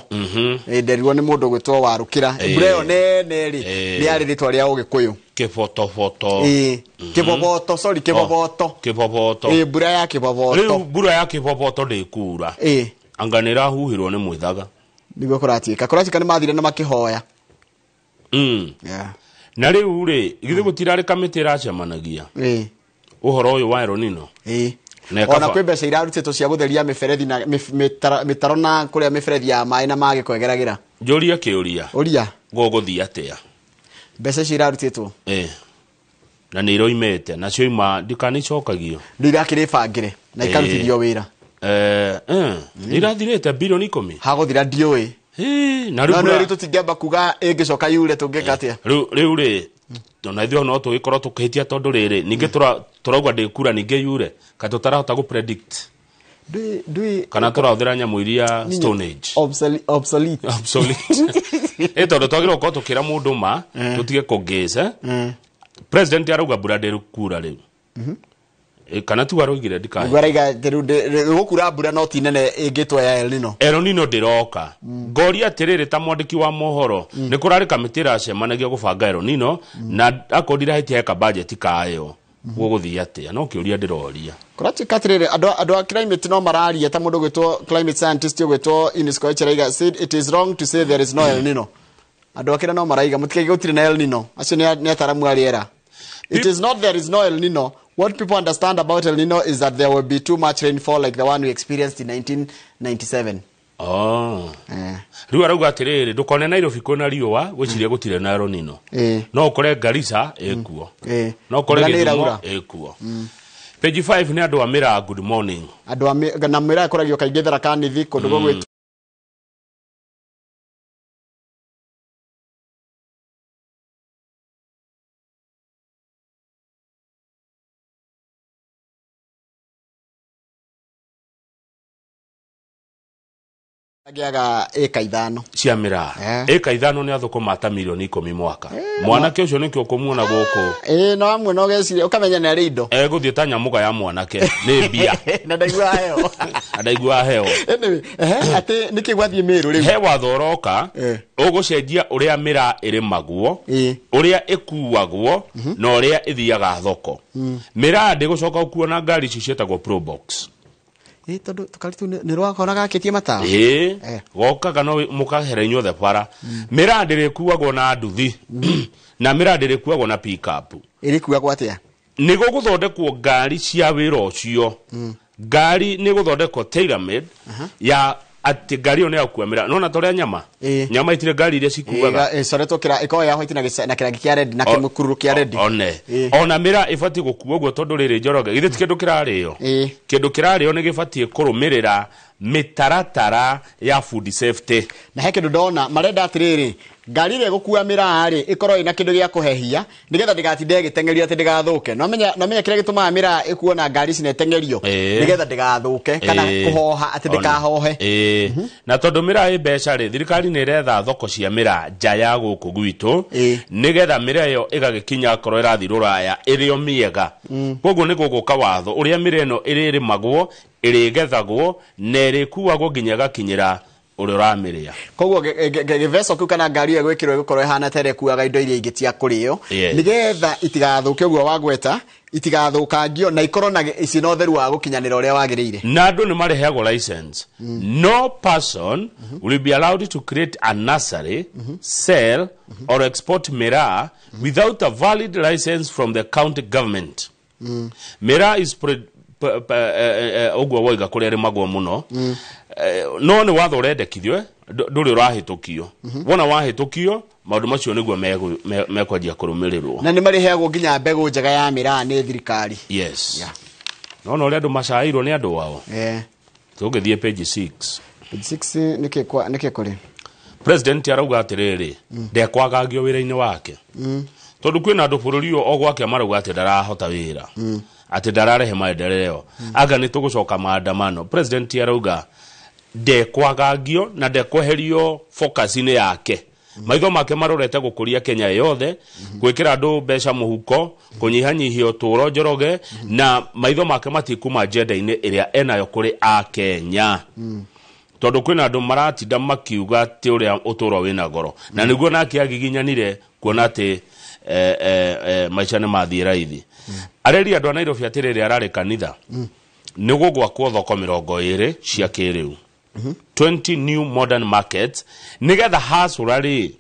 nderirwo nĩ mũndũ ũgwĩtwo Warũkĩra mbura ĩyo nene rĩ nĩ yarĩ rĩtwa rĩa Ũgĩkũyũ kĩbotoboto kĩboboto sorry kĩboboto kĩboboto mbura ya kĩboboto rĩu mbura ya kĩboboto ndĩkura anga nĩ ĩrahuhĩrwo nĩ mwĩthaga niguo kũratuĩka nĩ mathire na makĩhoya na rĩu rĩ githĩ gũtirarĩ kamĩtĩ ĩracemanagia ũhoro ũyũ wa El Nino ona kwĩ mbeca irarutĩtwo cia gũtheria mĩberethi na mĩtaro na kũrĩa mĩberethi ya maĩ na magĩko ĩgeragĩra njũria kĩũria ũria gũgũthiĩ atĩa mbeca icio irarutĩtwo na nĩ iroimĩte nacio ima ndikanicokagio rĩu irakĩrĩ bangĩre na ikarutithio wĩra nĩ irathirĩte bilioni 10 hagũthira ndiũĩ na rĩu tũtingĩamba kuga ĩngĩcoka yure tũngĩka atĩa rĩu rĩ ona ithuĩ no tũgĩkorwo tũkĩhĩtia tondũ rĩrĩ ningĩ tũrauga ndĩkura ningĩ yure kaĩ tũtarahota gũ predict kana tũrahũthĩra nyamũ iria stone age obsolete tondũ twagĩrĩirwo gũkorwo tũkĩra mũndũ ma tũtige kũngĩca president arauga mbura ndĩkura rĩu kana tu aroigire ndikae niguo araiga gũkura mbura no ti nene ĩngĩtwo ya El Nino El Nino ndĩroka ngoria atĩrĩrĩ ta mwandĩki wa mohoro nĩ kũrarĩ kamĩtĩ ĩracemanagia gũbanga El Nino na akorwo ndirahĩtia heka budget kayo gũgũthiĩ atĩa no kĩũria ndĩroria kũratuĩka atĩrĩrĩ andũ a climate no mararia ta mũndũ ũgwĩtwo climate scientist ũgwĩtwo Eunice Koech araiga said it is wrong to say there is no El Nino Andũ akĩra no maraiga mũtikaige gũtirĩ na El Nino. Acio nĩ ataramu a rĩera. It is not there is no El Nino. What people understand about El Nino is that there will be too much rainfall like the one we experienced in 1997. Oh. Rĩu arauga atĩrĩrĩ, ndũkone Nairobi kwĩna riũa gwĩciria gũtirĩ na El Nino. No ũkore Garissa ĩkuo. No ũkore Mbura nĩ Gĩthumo ĩraura. ĩkuo. Page 5 nĩ andũ a Mĩraa, good morning. Andũ a na Mĩraa ĩkoragio kaingĩ Tharaka Nithi kũndũ gũgwĩtwo agĩaga ĩka 5 cia Mĩraa. Ĩka 5 nĩ athũkũma ta milioni 10 mwaka. Mwanake ũcio nĩkĩo ũkũmuona gũkũ. No amwe no geciria ũkamenya nĩ arĩ indo. Egũthiĩ ta nyamũga ya mwanake nĩ mbia. Na ndaiguaga heo. Na ndaiguaga heo. Anyway, atĩ nĩkĩ gwathiĩ Mĩrũ rĩu? He watho ũroka ũgũcenjia ũrĩa Mĩraa ĩrĩmagwo, ũrĩa ĩkuagwo na ũrĩa ĩthiaga thoko. Mĩraa ndĩgũcoka gũkuo na ngari icio ciĩtagwo Probox. Tondũ tũkari tu nĩ rwakona gakĩtie matawa. Gokaga no mũkahera inyuothe bara. Mĩraa ndĩrĩkuagwo na nduthi. Na Mĩraa ndĩrĩkuagwo na pick-up. Ĩrĩkuagwo atĩa? Nĩ gũgũthondekwo ngari cia wĩra ũcio. Ngari nĩ gũthondekwo tailor made ya atĩ ngari ĩyo nĩ ya gũkua mĩraa. Nĩwona ta ũrĩa nyama? Nyama itirĩ ngari iria cikuaga. Ĩcoretwo ĩkoragwo ya white na kĩrangi kĩa red na kĩmũkururo kĩa red. One. Ona Mĩraa ĩbatiĩ gũkuo ũguo tondũ rĩrĩ Njoroge, githĩ ti kĩndũ kĩrarĩo? Kĩndũ kĩrarĩo nĩ gĩbatiĩ kũrũmĩrĩra mĩtaratara ya food safety. Na he kĩndũ ndona marenda atĩrĩrĩ, ngari ĩrĩa ĩgũkua Mĩraa rĩ ĩkorwo ĩna kĩndũ gĩa kũhehia nĩgetha ndĩgatinde ĩgĩteng'erio atĩ ndĩgathũke. No menya kĩrĩa gĩtũmaga Mĩraa ĩkuo na ngari ici na ĩteng'erio nĩgetha ndĩgathũke kana kũhoha atĩ ndĩkahohe. Na tondũ Mĩraa ĩ mbeca rĩ, thirikari nĩ ĩretha thoko cia Mĩraa nja ya gũkũ gwitũ nĩgetha Mĩraa ĩyo ĩgagĩkinya akorwo ĩrathiĩ rũraya ĩrĩ o mĩega. Koguo nĩ gũgũka watho ũrĩa Mĩraa ĩno ĩrĩrĩmagwo, ĩrĩgethagwo na ĩrĩkuagwo nginya ĩgakinyĩra ũrĩa ũramĩrĩa. Koguo gĩveco kĩu kana ngari ĩyo ĩgwĩkĩrwo ĩgũkorwo ĩhana ta ĩrĩa ĩkuaga indo iria ingĩ cia kũrĩo nĩgetha itigathũke ũguo wagweta, itigathũkangio na ikorwo na ici na ũtheru wa gũkinyanĩra ũrĩa wagĩrĩire. Na andũ nĩ marĩheagwo license. No person will be allowed to create a nursery, sell or export miraa without a valid license from the county government. Miraa is ũguo woiga kũrĩa ĩrĩmagwo mũno. No nĩ watho ũrendekithio, ndũrĩ ũrahĩtũkio. Wona wahĩtũkio, maũndũ macio nĩguo mekwanjia kũrũmĩrĩrwo. Na nĩ marĩheagwo nginya mbegũ njega ya miraa nĩ thirikari. Yes. No na ũrĩa andũ macaĩirwo nĩ andũ ao. Tũngĩthiĩ page 6. Page 6 nĩkĩ kũrĩ? President arauga atĩrĩrĩ, ndekwagagio wĩra-inĩ wake. Tondũ kwĩna andũ bũrũri ũyũ o gwake marauga atĩ ndarahota wĩra. Atĩ ndararehe maendeleo. Anga nĩ tũgũcoka maandamano. President arauga ndekwagagio na ndekweherio focus-inĩ yake. Maitho make marorete gũkũria Kenya yothe, gwĩkĩra andũ mbeca mũhuko, kũnyihanyihia ũtũũro Njoroge, na maitho make matikuma agenda-inĩ ĩrĩa enayo kũrĩ Akenya. Tondũ kwĩna andũ maratinda makiuga atĩ ũrĩa ũtũũro wĩna goro. Na nĩguo nake agiginyanire kuona atĩ maica nĩ mathiĩ raithi. Areri andũ a Nairobi atĩrĩrĩ ararĩ kanitha. Nĩ gũgwakwo thoko 20 cia kĩrĩu. 20 new modern markets nĩgetha hacũra rĩ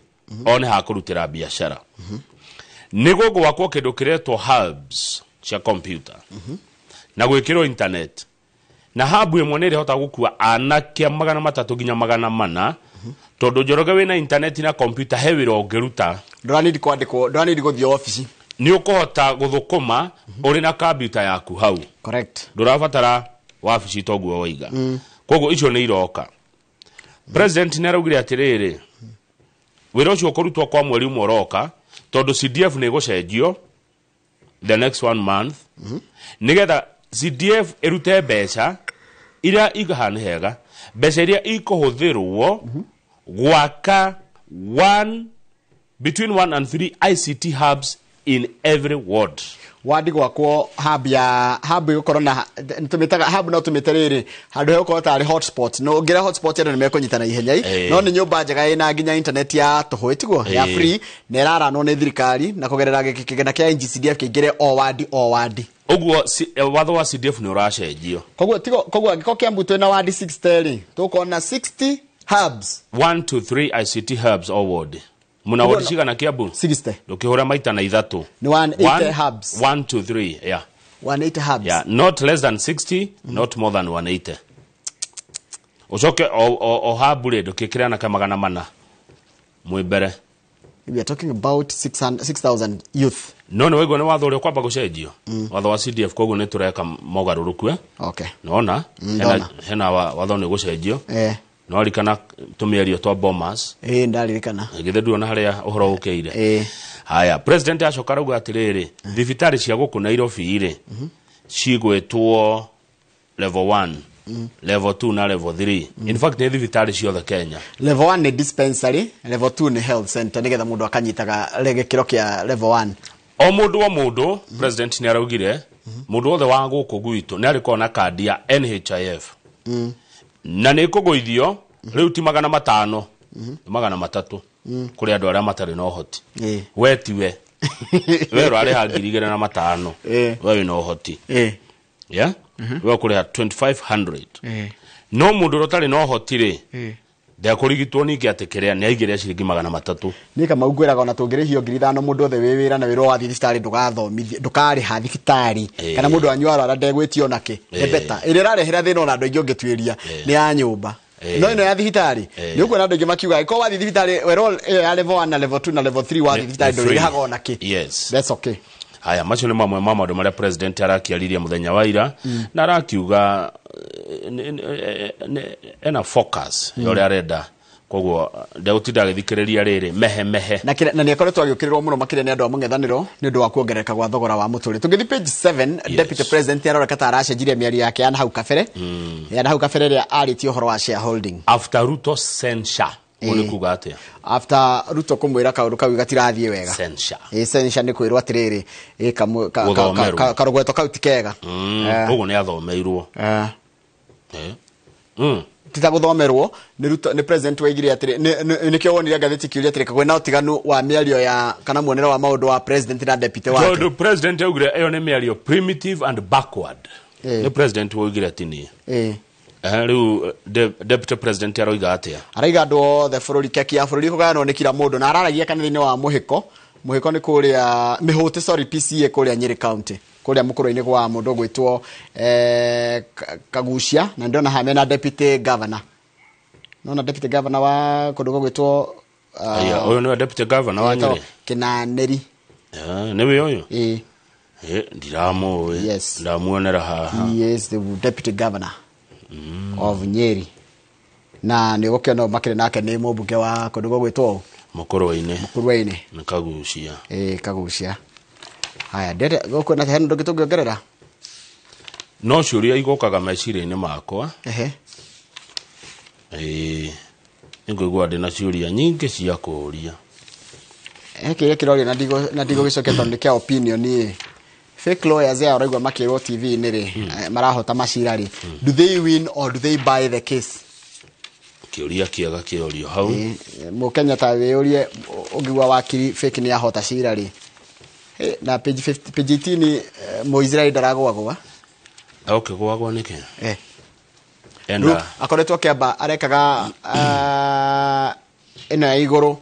one ha kũrutĩra biacara. Nĩ gũgwakwo kĩndũ kĩretwo hubs cia computer na gwĩkĩrwo internet. Na hub ĩmwe nĩ ĩrĩhota gũkua anake 300 nginya 400 tondũ Njoroge wĩna internet na computer he wĩra ũngĩruta. Ndũranidi kwandĩkwo, ndũranidi gũthiĩ obici. Nĩ ũkũhota gũthũkũma ũrĩ na computer yaku hau. Correct. Ndũrabatara wabici toguo woiga. Koguo icio nĩ iroka. President nĩ araugire atĩrĩrĩ, wĩra ũcio ũkũrutwo kwa mweri ũmwe ũroka tondũ CDF nĩ ĩgũcenjio the next 1 month nĩgetha CDF ĩrute mbeca iria haha nĩ hega, mbeca iria ikũhũthĩrwo gwaka between 1 and 3 ICT hubs in every ward. Wadi gwakwo hub ya hub ĩgũkorwo na tũmĩtaga hub no tũmĩte rĩrĩ handũ hegũkorwo tarĩ hotspot. No ũngĩra hotspot andũ nĩmekũnyitana ihenya i. No nĩ nyũmba njega ĩna nginya internet ya tũhũ ĩtiguo ya free na ĩraranwo nĩ thirikari na kũgerera kĩgĩna kĩa NGCDF kĩingĩre o wadi o wadi. Ũguo watho wa CDF nĩ ũracenjio. Koguo tigo koguo angĩkorwo Kiambu twĩna wadi 60 rĩ, tũkona 60 hubs. 1 to 3 ICT hubs o ward. Muna wodi cigana Kiambu? 60. Ndũkĩhũra maita na ithatũ. Nĩ 180 hubs. 1 2 3, yeah. 180 hubs. Yeah, not less than 60, not more than 180. Ucoke o hub rĩ ndũkĩkĩre anake 400 mwĩ mbere. We are talking about 6,000 youth. No nĩ waigua nĩ watho ũrĩa kwamba gũcenjio. Watho wa CDF koguo nĩ tũreka mogarũrũku. Okay. Nona hena watho nĩ gũcenjio. No rikana tũmĩario twa Bomas. Ndaririkana. Githĩ nduona harĩa ũhoro ũkĩire. Haya, president acoka arauga atĩrĩrĩ, thibitarĩ cia gũkũ Nairobi rĩ, cigwĩtwo level 1, level 2 na level 3. In fact nĩ thibitarĩ ciothe Kenya. Level 1 nĩ dispensary, level 2 nĩ health center nĩgetha mũndũ akanyitaga gĩkĩro kĩa level 1. O mũndũ o mũndũ, president nĩ araugire, mũndũ wothe wa gũkũ gwitũ nĩ arĩkorwo na kandi ya NHIF. Na nĩ ĩkũgũithio rĩu ti 500, 300 kũrĩ andũ arĩa matarĩ na ũhoti. We tiwe. We ũrarĩha 2,500. We wĩna ũhoti. Yeah? We ũkũrĩha 2,500. No mũndũ ũrĩa ũtarĩ na ũhoti rĩ, ndekũrigitwo ningĩ atĩ kĩrĩa nĩ aigĩrĩra ciringi 300. Niĩ Kamau ngwĩraga ona tũngĩrĩhio 5,000 mũndũ othe wĩ wĩra na wĩra wathiĩ thibitarĩ ndũgathomithio, ndũkarĩha thibitarĩ kana mũndũ wanyu arwara ndegwĩtio onakĩ. Nĩ better. Ĩrĩa ĩrarehera thĩna ona andũ aingĩ ũngĩtuĩria nĩ ya nyũmba. No ĩno ya thibitarĩ nĩ ũkuona andũ aingĩ makiuga ĩkorwo wathiĩ thibitarĩ werwo ĩyo ya level 1 na level 2 na level 3 wathiĩ thibitarĩ ndũrĩhaga onakĩ. Yes. That's okay. Haya, macio nĩ mamwe ma maũndũ marĩa president arakĩaririe mũthenya wa ira na arakiuga ena focus ya ũrĩa arenda, koguo ndegũtinda agĩthikĩrĩria rĩrĩ mehe mehe. Na nĩ akoretwo agĩũkĩrĩrwo mũno makĩria nĩ andũ a mũng'ethanĩro nĩ ũndũ wa kuongerereka gwa thogora wa mũtũrĩre. Tũngĩthiĩ page 7, Deputy President aroreka ta aracenjirie mĩario yake ya nahau kabere. Ya nahau kabere ĩrĩa arĩtie ũhoro wa shareholding. After Ruto censure. Nĩ kuga atĩa? After Ruto kũmwĩra kaũndũ kau gatirathiĩ wega. Censure. Censure nĩ kwĩrwo atĩrĩrĩ, karũgweto kau ti kega. Koguo nĩ athomeirwo. Tita gũthomerwo nĩ Ruto, nĩ president waigire atĩrĩ, nĩkĩo wonire ngathĩti kĩũria atĩrĩ kwĩna ũtiganu wa mĩario ya kana muonere wa maũndũ wa president na deputy wake. Tondũ president augire ĩyo nĩ mĩario primitive and backward. Nĩ president waugire atĩ niĩ. Rĩu deputy president aroiga atĩa? Araiga andũ othe bũrũri, keki ya bũrũri kũgayanwo nĩ kila mũndũ, na araragia kanitha-inĩ wa Mũhĩko. Mũhĩko nĩ kũrĩa Mĩhũtĩ, sorry, PCA kũrĩa Nyĩrĩ County, kũrĩa mũkũrũ-inĩ gwa mũndũ ũgwĩtwo Kagucia, na ndĩrona haha mena deputy governor. Nona deputy governor wa kũndũ gũgwĩtwo ũyũ nĩwe deputy governor wa Nyĩrĩ? Kĩnanĩri. Nĩwe ũyũ? Ndiramũĩ. Ndamuonera haha. He is the deputy governor of Nyeri. Na nĩ ũgũkĩona makĩrĩ nake nĩ mũmbunge wa kũndũ gũgwĩtwo Mũkũrwe-inĩ. Mũkũrwe-inĩ. Nĩ Kagucia. Kagucia. Haya, ndere gũkũ na hena ndũngĩ tũngĩongerera? No ciũria igũkaga meciria-inĩ makwa. Nĩngũigua ndĩna ciũria nyingĩ cia kũũria. Kĩrĩa kĩroria na ndigũgĩcokia tondũ nĩ kĩa opinion ĩ. Fake lawyers aya ũraigua makĩrwo TV-inĩ rĩ, marahota macira rĩ. Do they win or do they buy the case? Kĩũria kĩega kĩorio hau. Mũkenya ta wĩũrie ũngĩigua wakiri fake nĩ ahota cira rĩ. Na page 50, page 18 Mũisraeli ndaragwagwa. Ũkĩgwagwa nĩkĩ? Ena akoretwo akĩamba arekaga ĩno ya igũrũ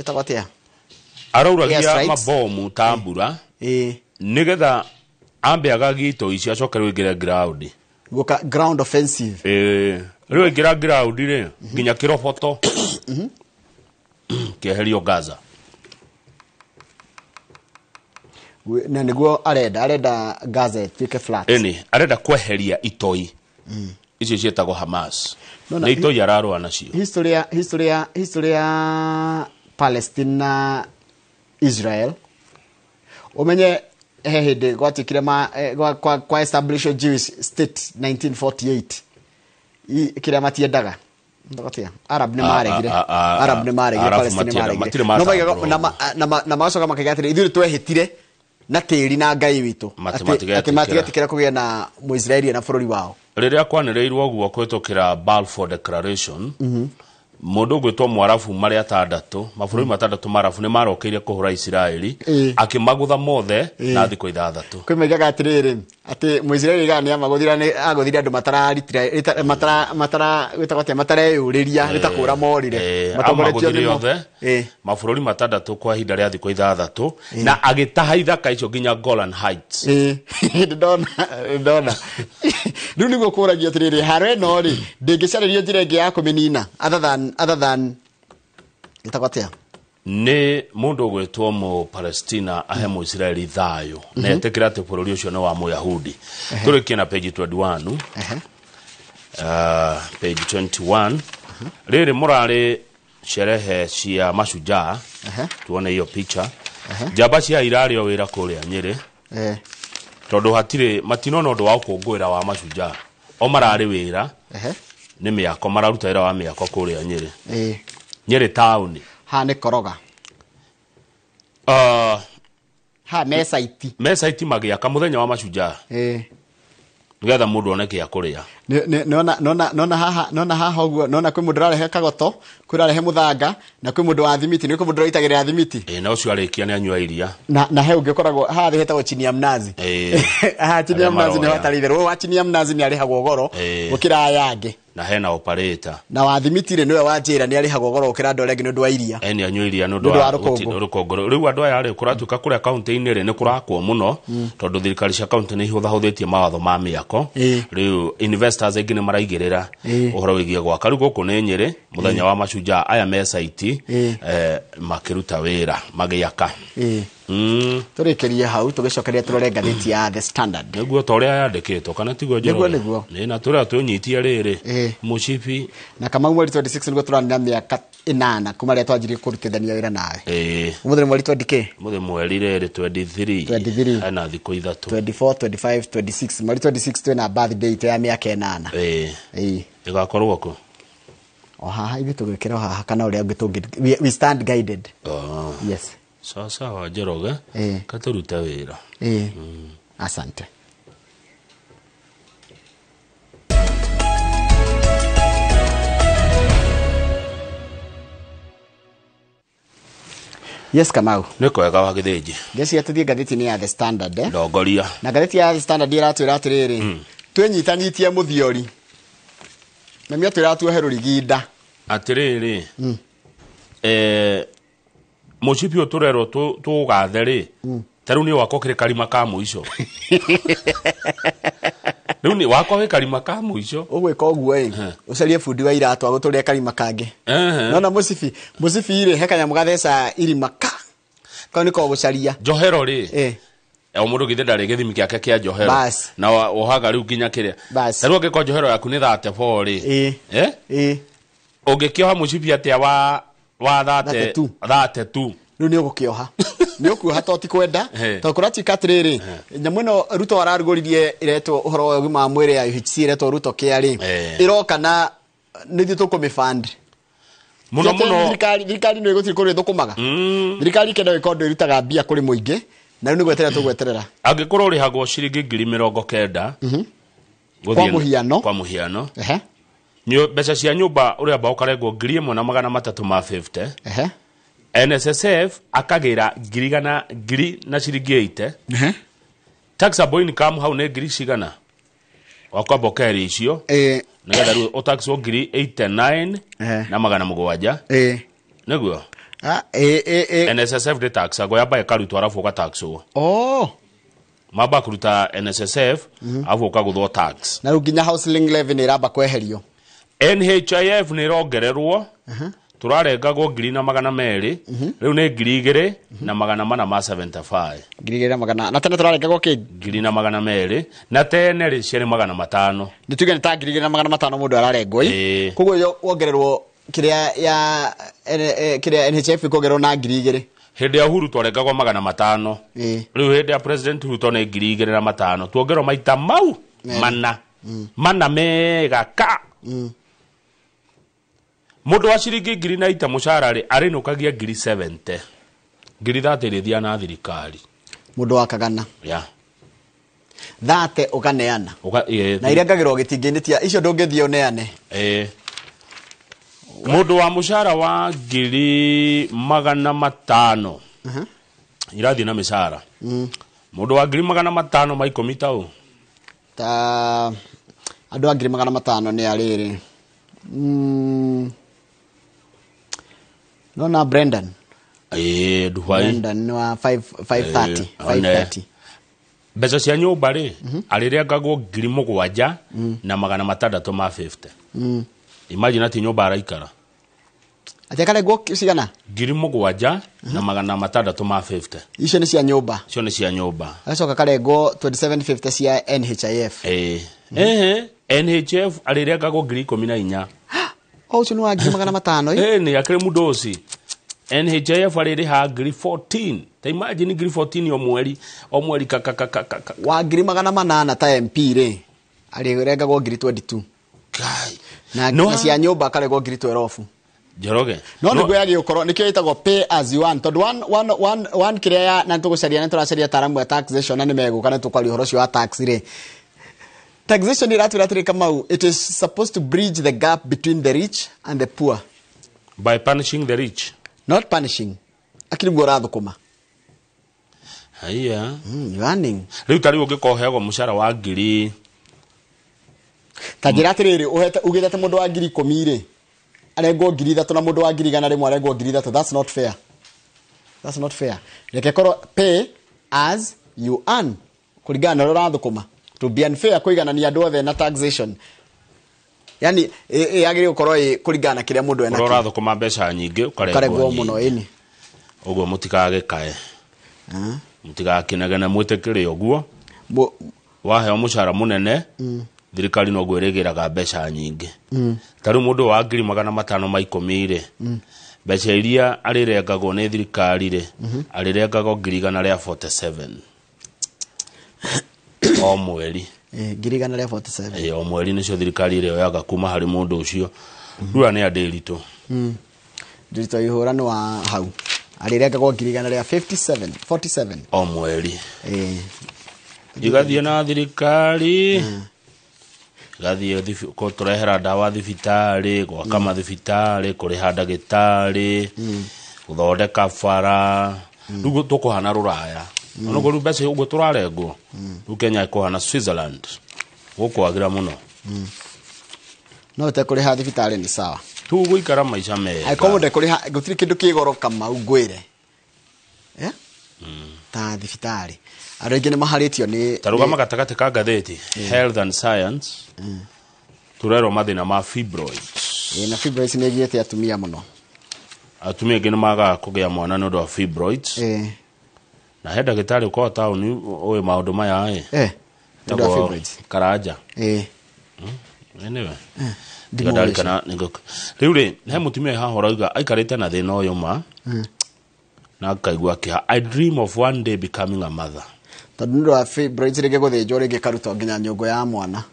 ĩtagwo atĩa? Arauragia mabomu ta mbura. Nĩgetha ambe agagito icio acoke rĩu aingĩre ground. Gũka ground offensive. Rĩu aingĩra ground rĩ nginya kĩroboto kĩeherio Gaza. Na nĩguo arenda Gaza ĩtuĩke flat. Ĩni arenda kweheria itoi icio ciĩtagwo Hamas. Nĩ itoi ararũa nacio. History ya Palestine na Israel. Umenye he hĩndĩ gwatuĩkire kwa establish a Jewish state 1948. Kĩrĩa matiendaga. Ndagotia. Arab nĩ maregire. Arab nĩ maregire, Palestine nĩ maregire. No maigaga na magacoka makaiga atĩrĩ, ithuĩ twehĩtire na tĩri na Ngai witũ atĩ matigetĩkĩra kũgĩa na Mũisraeli na bũrũri wao. Rĩrĩa kwanĩrĩirwo ũguo kũhĩtũkĩra Balfour Declaration, Mundu gwitwo Mwarabu mari atandatu mabũrũri matandatũ Marabu nĩ marokeire kũhũra Isiraeli akĩmagũtha mothe na thikũ ithathatũ. Kwĩ maigaga atĩrĩrĩ atĩ Mũisiraeli gana nĩ amagũthira nĩ agũthire andũ matararitira matara matara gwĩtagwo atĩa matareyũrĩria nĩ ta kũra morire matongoretio nĩ othe mabũrũri matandatũ kwa ihinda rĩa thikũ ithathatũ na agĩtaha ithaka icio nginya Golan Heights. Ndona rĩu nĩguo kũragio atĩrĩrĩ haro ĩno rĩ ndĩngĩcarĩrio njĩra ĩngĩ ya kũmĩnina other than ĩtagwo nĩ mũndũ ũgwĩtwo mu Palestina ahe mu Israeli thayũ na etĩkĩra atĩ bũrũri ũcio nĩ wa Mũyahudi. Tũrĩkie na page 21. Page 21 rĩrĩ mũrarĩ sherehe cia mashujaa. Tuone hiyo picha. Njamba cia irarĩ o wĩra kũrĩa Nyĩrĩ tondũ hatirĩ matinona ũndũ wa gũkũngũĩra wa mashujaa o mararĩ wĩra nĩ mĩako mararuta wĩra wa mĩako kũrĩa Nyĩrĩ. Nyĩrĩ town ha nĩ koroga ha mesaiti mesaiti magĩaka mũthenya wa mashujaa nĩgetha mũndũ one kĩa kũrĩa. Nona haha nona haha ũguo nona kwĩ mũndũ ũrarehe kagoto kwĩ ũrarehe mũthanga na kwĩ mũndũ wa thimiti nĩ kwĩ mũndũ ũraitagĩrĩra thimiti. Na ũcio arĩkia nĩ anyua iria na he ũngĩ ũkoragwo haha thĩ hetagwo chini ya mnazi. Haha chini ya mnazi nĩ hatarĩ itherũ wa chini ya mnazi nĩ arĩhagwo goro gũkĩra aya angĩ na hena operator na wa thimiti rĩ nĩwe wa njĩra nĩ arĩhagwo goro gũkĩra andũ arĩa angĩ nĩ ũndũ wa iria. Nĩ anyua iria nĩ ũndũ wa rũkũngũ. Rĩu andũ aya rĩ kũratuĩka kũrĩa kaunti-inĩ rĩ nĩ kũrakwo mũno tondũ thirikari cia kaunti nĩ ihũthahũthĩtie mawatho ma mĩako. Rĩu investors aingĩ nĩ maraigĩrĩra ũhoro wĩgiĩ gwaka. Rĩu gũkũ nĩ Nyĩrĩ mũthenya wa mashujaa aya me saiti makĩruta wĩra magĩaka. Tũrĩkĩrie hau tũgĩcokeria tũrore ngathĩti ya The Standard. Nĩguo ta ũrĩa yandĩkĩtwo kana tiguo Njoroge? Nĩguo. Nĩ na tũrĩa twĩnyitie rĩrĩ mũcibi na Kamau mweri 26 nĩguo tũranina mĩaka 8 kuma rĩrĩa twanjirie kũrutithania wĩra nawe. Ũmũthĩ nĩ mweri 20 kĩ? Ũmũthĩ mweri rĩrĩ 23 hena thikũ ithatũ 24 25 26 mweri 26 twĩna birthday itũ ya mĩaka 8. Ĩgakorwo kũ? O haha ithuĩ tũgwĩkĩra o haha kana ũrĩa ũngĩ tũngĩ we stand guided. Yes. Sawa sawa Njoroge, katũrute wĩra. Asante. Yes Kamau. Nĩ kwega wa Gĩthĩnji. Ngeci atũthiĩ ngathĩti-inĩ ya The Standard. Ndongoria. Na ngathĩti ya The Standard ĩratwĩra atĩrĩrĩ twĩnyitanyitie mũthiori. Na mĩ atwĩra tuohe rũriginda. Atĩrĩrĩ. Mũcibi ũyũ tũrerwo tũgathe rĩ ta rĩu nĩ wakwa kĩrĩ karima ka mũico. Rĩu nĩ wakwa wĩ karima ka mũico. Ũgwĩka ũguo ĩ ũcarie bundi wa iratũ agũtũrĩre karima kangĩ. Nona mũcibi mũcibi rĩ he kanyamũ gatheca irima ka kau nĩko gũcaria. Njohero rĩ o mũndũ githĩ ndarĩ gĩthimi gĩake kĩa njohero na wohaga rĩu nginya kĩrĩa ta rĩu angĩkorwo njohero yaku nĩ 34 rĩ ũngĩkĩoha mũcibi atĩa wa 32 rĩu nĩ ũgũkĩoha nĩ ũkuoha to ti kwenda to kũratuĩka atĩrĩrĩ nyamũ ĩno Ruto ararugũririe ĩretwo ũhoro wa ũgima wa mwĩrĩ ya UHC ĩretwo Ruto Care rĩ ĩroka na nĩ ithuĩ tũkũmĩfund mũno mũno. Thirikari nĩ gũtirĩ kũrĩ thũkũmaga thirikari ikenda gwĩka ũndũ ĩrutaga mbia kũrĩ mũingĩ na rĩu nĩ gweterera tũgweterera. Angĩkorwo ũrĩhagwo ciringi 90,000 kwa mũhiano mbeca cia nyũmba ũrĩamba ũkarengwo 1,350. NSSF akagĩra 100,000 na ciringi 80. Taxable income hau nĩ ngiri cigana wakwamba ũkeheria icio nĩgetha rĩu ũtaxwo 89 na 700 nĩguo. NSSF ndĩtaxagwo yamba ĩkarutwo arabu ũgataxwo. Mamba kũruta NSSF arabu ũkagũthwo tax na rĩu nginya housing levy nĩ ĩramba kweherio. NHIF nĩ ĩrongererwo tũrarengagwo 1,200 rĩu nĩ 2,475. 2,400 na tene tũrarengagwo kĩ? 1,200 na tene rĩ ciarĩ 500. Nĩ tuge nĩ ta 2,500 mũndũ ararengwo ĩ koguo wongererwo kĩrĩa ya kĩrĩa NHIF ĩkongererwo na 2,000. Hĩndĩ ya Uhuru twarengagwo 500. Rĩu hĩndĩ ya President Ruto nĩ 2,500 tuongererwo maita mau mana mana mega ka. Mũndũ wa ciringi 1,000 mũcara rĩ arĩnũkagia 70,000. 30,000 ĩrĩthia na thirikari. Mũndũ wa kagana. 30 ũkaneana. Na iria ngagĩrwo gĩtingĩ-inĩ tia icio ndũngĩthiĩ ũneane. Mundu wa mushara wa 500,000 irathi na mishara. Mundu wa 510 tau ta andu a 500,000 ni ariri. No na Brendan. Dubai. Brendan wa 530 530. Mbeca cia nyumba ri arirengagwo 7,650. Imagine ati nyumba araikara. Ati akarengwo cigana? 7,650. Icio ni cia nyumba. Icio ni cia nyumba. Agacoka karengwo 2750 cia NHIF. NHIF arirengagwo 14,000. O ucio ni wa 500,000. Ni akiri mudosi. NHIF arĩrĩha 14,000. Ta imagine 14,000 o mweri kaka. Wa 800,000 ta MP rĩ arĩrengagwo 22,000. Kai. Na cia nyũmba akarengwo 12,000. Njoroge. No nĩguo yagĩ gũkorwo nĩkĩo ĩtagwo pay as you earn tondũ one kĩrĩa ya na tũgũcaria na tũracaria ataaramu a taxation na nĩmegũka na tũkwaria ũhoro ũcio wa tax rĩ. Taxation iratwĩra atĩrĩ Kamau, it is supposed to bridge the gap between the rich and the poor. By punishing the rich. Not punishing. Akiri guo rathukuma. Haiya. You earning. Riu tari ũngĩkorwo ũheagwo mũcara wa ngiri. Ta njĩra atĩrĩrĩ, ugĩte atĩ mũndũ wa 10,000 rĩ, arengwo 3,000 na mũndũ wa 100,000 arengwo 3,000. That's not fair. That's not fair. Reke korwo pay as you earn. Kũringana na ũrĩa ũrathũkũma. To be unfair kũiganania andũ othe na taxation. Yani yagĩrĩirwo gũkorwo kũringana na kĩrĩa mũndũ enakĩo. Ũrĩa ũrathũkũma mbeca nyingĩ ũkarengwo mũno ĩni. Ũguo mũtikagĩkae. Mũtigakĩnegene mwĩtĩkĩre ũguo. Waheo mũcara mũnene thirikari noguo ĩrĩgĩraga mbeca nyingĩ. Ta rĩu mũndũ wa 510 rĩ, mbeca iria arĩrengagwo nĩ thirikari rĩ, arĩrengagwo 147 o mweri. 147. O mweri nicio thirikari ĩrĩoyaga kuma harĩ mũndũ ũcio. Rĩu nĩ andĩ ritũ. Ndĩritũ ihũra nĩ wa hau. Arĩrengagwo 157 47 o mweri. Igathiĩ na thirikari. Igathiĩ kũtũrehera ndawa thibitarĩ, gwaka mathibitarĩ, kũrĩha ndagĩtarĩ, gũthondeka bara. Rĩu tũkũhana rũraya. Onokorwo rĩu mbeca ũguo tũrarengwo. Rĩu Kenya ĩkũhana Switzerland. Gũkwagĩra mũno. No ũtekũrĩha thibitarĩ nĩ sawa. Tũgũikara maica mega. Angĩkorwo ndekũrĩha gũtirĩ kĩndũ kĩ goro Kamau ngwĩre. Ta thibitarĩ. Andũ aingĩ nĩ maharĩtio nĩ ta rũgama gatagatĩ ka ngathĩti Health and Science. Tũrerwo mathĩna ma fibroids. Na fibroids nĩ ĩgiĩte atumia mũno. Atumia aingĩ nĩ magaga kũgĩa mwana nĩ ũndũ wa fibroids. Na he ndagĩtarĩ ũkoragwo taũni ũĩ maũndũ maya ĩ. Nĩ fibroids. Karanja. Anyway. Ndigadarikana rĩu rĩ he mũtumia haha ũrauga aikarĩte na thĩna ũyũ ma na akaigua kĩeha. I dream of one day becoming a mother. Tondũ nĩ ũndũ wa fibroids rĩngĩ gũthĩnjwo rĩngĩ karutwo nginya nyũngũ ya mwana.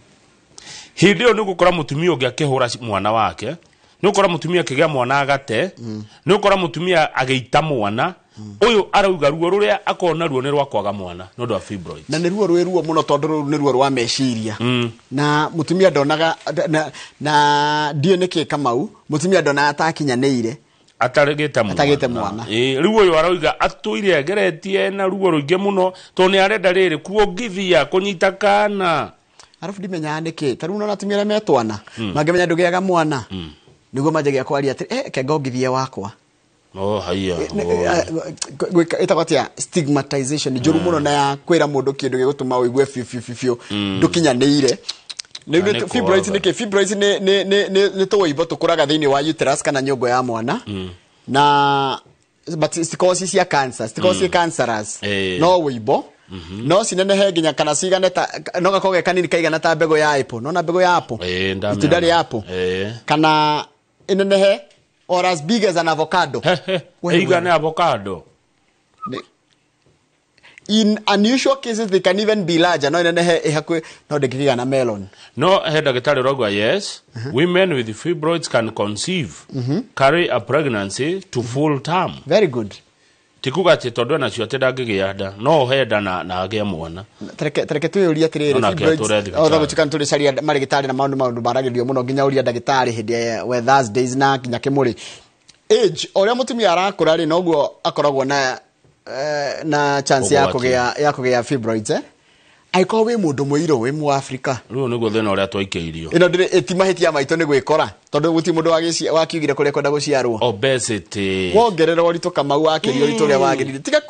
Hĩndĩ ĩyo nĩ ũgũkora mũtumia ũngĩ akĩhũra mwana wake, nĩ ũgũkora mũtumia akĩgĩa mwana agate, nĩ ũgũkora mũtumia agĩita mwana. Ũyũ arauga ruo rũrĩa akorwo naruo nĩ rwa kwaga mwana nĩ ũndũ wa fibroids. Na nĩ ruo rwĩ ruo mũno tondũ rũu nĩ ruo rwa meciria. Na mũtumia ndonaga na ndiũĩ nĩkĩ Kamau, mũtumia ndonaga atakinyanĩire. Atarĩgĩte mwana. Rĩu ũyũ arauga atũire ageretie na ruo rũingĩ mũno tondũ nĩ arenda rĩrĩ kuongithia kũnyita kana. Arabu ndimenyaga nĩkĩ ta rĩu nona atumia arĩa metwana mangĩmenya ndũgĩaga mwana nĩguo manjagia kwaria atĩrĩ kengongithie wakwa. Oh haiya. Ĩtagwo atĩa stigmatization njũru mũno na ya kwĩra mũndũ kĩndũ gĩgũtũma ũigue biũ biũ biũ ndũkinyanĩire. Fibroids nĩkĩ? Fibroids nĩ tũwĩimbo tũkũraga thĩinĩ wa uterus kana nyũngũ ya mwana. Na but citikoragwo ci cia cancer, citikoragwo ci cancerous. No wĩimbo no cinenehe nginya kana cigane ta no gakorwo ge kanini kaigana ta mbegũ ya apple. Nona mbegũ ya apple? Itunda rĩa apple. Kana inenehe or as big as an avocado. Ĩigane avocado. In unusual cases they can even be larger. No inenehe ĩhakuhĩ no ndĩngĩkĩgana melon. No he ndagĩtarĩ ũrauga yes, women with fibroids can conceive, carry a pregnancy to full term. Very good. Ti kuga atĩ tondũ enacio atĩ ndangĩgĩa nda, no ohe nda na agĩe mwana. Tareke twĩyũrie atĩrĩrĩ, Ona fibroids- atũre thibitarĩ. o, tondũ tũrĩ caria marĩgĩtarĩ na maũndũ maragĩrio mũno nginya ũria ndagĩtarĩ hĩndĩ ya we Thursdays na nginya kĩmũrĩ. Age, o ũrĩa mũtumia arakũra rĩ, noguo akoragwo na chance ya Ũgwati. kũgĩa fibroids, eh? Angĩkorwo wĩ mũndũ mũirũ, wĩ Mũafrika. Rĩu nĩguo thĩna ũrĩa twaikĩirio. Ĩno ndĩrĩ ĩtimahĩtia maitũ nĩ gwĩkora, tondũ gũtirĩ mũndũ wakiugire kũrĩa kwenda gũciarwo. Obesity. Wongerera ũritũ Kamau, wakĩria ũritũ ũrĩa wagĩrĩire. Tiga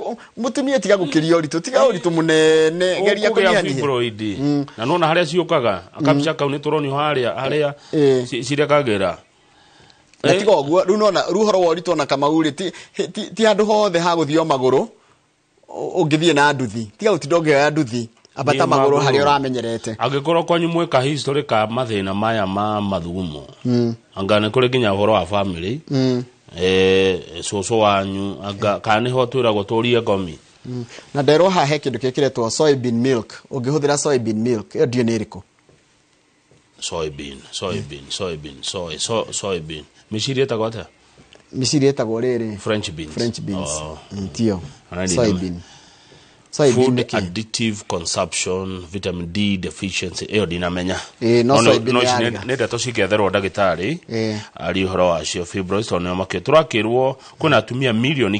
mũtumia, tiga gũkĩria ũritũ, tiga ũritũ mũnene, geria Ũkũgĩa kũnyihanyihia. fibroid. Na nona harĩa ciũkaga, akabica kau nĩ tũronio harĩa cirekagĩra. Na tiga ũguo, rĩu nona, rĩu ũhoro wa ũritũ ona Kamau rĩ, ti handũ hothe ha gũthiĩ o magũrũ, ũngĩthiĩ na nduthi. Tiga gũtinda ũngĩoya nduthi. Ambata Thiĩ magũrũ harĩa magũrũ. ũramenyerete. Angĩkorwo kwanyu mwĩka history ka mathĩna maya ma mathugumo, anga nĩ kũrĩ nginya ũhoro wa family, cũcũ wanyu, anga kana nĩho twĩragwo tũrie ngomi. Na nderwo haha he kĩndũ kĩkĩretwo soybean milk. Ũngĩhũthĩra soybean milk, ĩyo ndiũĩ nĩ ĩrĩkũ. Soybean, soybean, soybean, soy, so, soybean. Mĩciri ĩtagwo atĩa? Mĩciri ĩtagwo rĩrĩ. French beans. French beans. Oh. Tio. Ona nĩ Soybean. Soybean Food nĩkĩ? additive consumption, vitamin D deficiency, ĩyo ndinamenya. Ĩĩ, no soybean No ici yariga. nĩ ndeto cingĩetherwo ndagĩtarĩ Ĩĩ. ari ũhoro wacio fibroids, tondũ nĩo makĩ tũrakĩrwo kwĩna atumia 9 milioni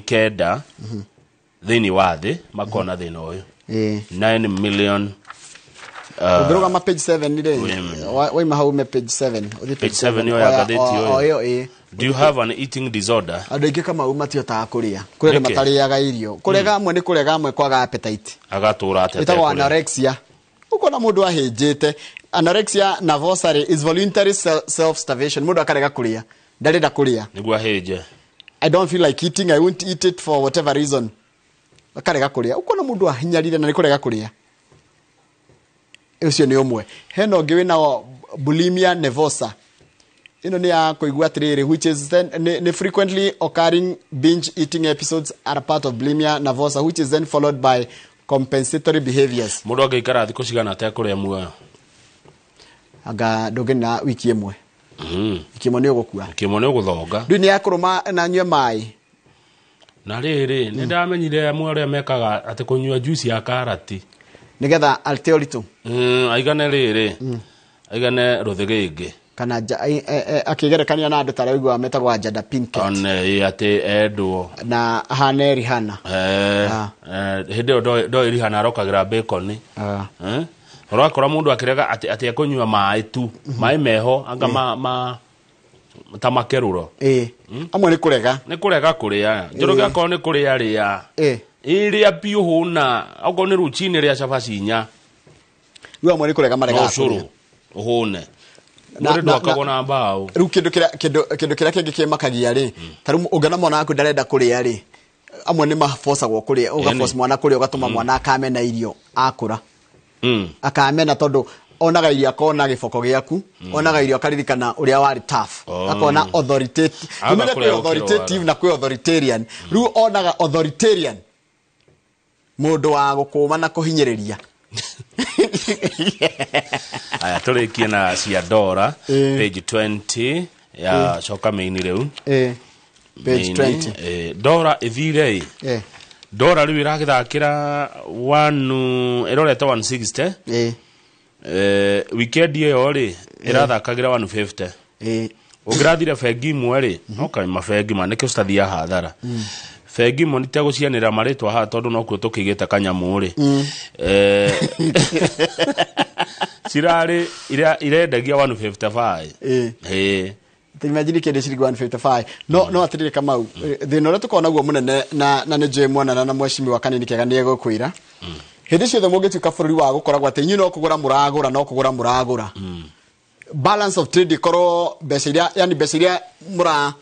thĩinĩ wa thĩ makoragwo na thĩna ũyũ. 9 million. Ũngĩrũgama page 7 rĩ, women. Waima hau ume page 7, ũthiĩ Page 7 ĩyo ya ngathĩti o ũyũ. ĩyo, ĩĩ. Do you have an eating disorder? Andũ aingĩ Kamau matihotaga kũrĩa. Kũrĩ andũ Nĩkĩ? matarĩaga irio. Kũrega amwe nĩ kũrega, amwe kwaga appetite. Agatũra atĩa Ĩtagwo atekũrĩa? anorexia. Ũkona mũndũ ahĩnjĩte. Anorexia nervosa rĩ, is voluntary self starvation. Mũndũ akarega kũrĩa, ndarenda kũrĩa. Nĩguo ahĩnje. I don't feel like eating, I won't eat it for whatever reason. Akarega kũrĩa. Ũkona mũndũ ahinyarire na nĩ kũrega kũrĩa. Ũcio nĩ ũmwe. Hena ũngĩ wĩna bulimia nervosa. Ĩno nĩ ya kũigua atĩrĩrĩ, which is then nĩ frequently occurring binge eating episodes are part of bulimia nervosa, which is then followed by compensatory behaviors. Mũndũ angĩikara thikũ cigana atekũrĩa muoyo? Anga ndũngĩnina wiki ĩmwe. Wiki ĩmwe nĩ ũgũkua. Wiki ĩmwe nĩ ũgũthonga. Ndũĩ nĩ ya kũrũma na nyue maĩ. Na rĩrĩ, nĩ ndamenyire amwe arĩa mekaga atĩ kũnyua juice ya karati nĩgetha ate ũritũ. Aigane rĩrĩ, aigane rũthĩgĩngĩ. Kana akĩgerekania na andũ ta arĩa ũiguaga metagwo Jada Pinkett. One ĩ atĩ endwo. Na ahane Rihanna. Hĩndĩ ĩyo ndoĩ Rihanna arokagĩra bacon. Ũrakora mũndũ akĩrega atĩ ekũnyua maĩ tu, maĩ meho anga ma ta makerũro. Ĩĩ, amwe nĩ kũrega. Nĩ kũrega kũrĩa. Njoroge, akorwo nĩ kũrĩa rĩa. Ĩrĩa biũ hũna, okorwo nĩ rũcinĩ rĩa cabaci 4. Rĩu amwe nĩ kũrega maregaga No ũcũrũ kũrĩa. ũhũne. Mwĩrĩ ndwakagwo na mbaũ. Rĩu kĩndũ kĩrĩa kĩngĩ kĩmakagia rĩ, ta rĩu ũngĩona mwana waku ndarenda kũrĩa rĩ, amwe nĩ mabocagwo kũrĩa, ũgaboca mwana kũrĩa, ũgatũma mwana akamena irio akũra. Akamena tondũ onaga irio akona gĩboko gĩaku, onaga irio akaririkana ũrĩa warĩ tough. Akona authoritative. Aga Ũmenye kũrĩa kwĩ gũkĩrwara. authoritative na kwĩ authoritarian. Rĩu onaga authoritarian mũndũ wa gũkũma na kũhinyĩrĩria. Aya, tũrĩkie na cia Dora, page 20 ya coka main rĩu. Page Main, 20. Dora ĩthire ĩ. Dora rĩu ĩragĩthakĩra one, ĩrorete 160. Weekend ĩyo rĩ, ĩrathakagĩra 150. Ũngĩrathire bengi imwe rĩ, no kaĩ mabengi ma nĩkĩo citathiaga hathara. Bengi imwe nitegũcianĩra marĩtwa haha tondũ nokuo tũkĩgĩte kanyamũ rĩ. Cirarĩ irendagia 155. Ĩĩ. Imagine kĩndũ ciringi 155. No atĩrĩrĩ Kamau, thĩna ũrĩa tũkoragwo naguo mũnene na nĩ njũĩ mwana na mheshimiwa Kanini Kega nĩ egũkwĩra, hĩndĩ ciothe mũngĩtuĩka bũrũri wa gũkoragwo atĩ inyuĩ no kũgũra mũragũra, no kũgũra mũragũra, balance of trade ikorwo mbeca iria, yani mbeca iria mũra,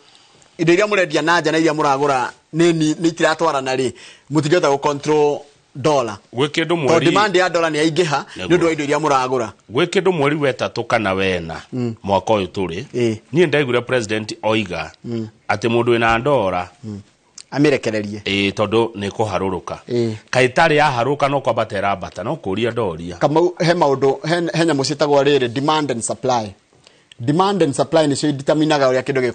indo iria mũrendia na nja na iria mũragũra nĩ itiratwarana rĩ, mũtingĩhota gũ control dollar. Gwĩ kĩndũ tondũ mweri demand ya dollar nĩ yaingĩha nĩ ũndũ wa indo iria mũragũra. Gwĩ kĩndũ mweri wetatũ kana wena mwaka ũyũ tũrĩ, niĩ ndaiguire president oiga atĩ mũndũ wĩna ndora amĩrekererie. Ĩĩ, tondũ nĩ kũharũrũka. Kaĩ tarĩ yaharũka no kwambata ĩrambata? No kũria ndoria. Kamau, he maũndũ, he nyamũ ciĩtagwo rĩrĩ demand and supply. Demand and supply nĩcio determinaga ũrĩa kĩndũ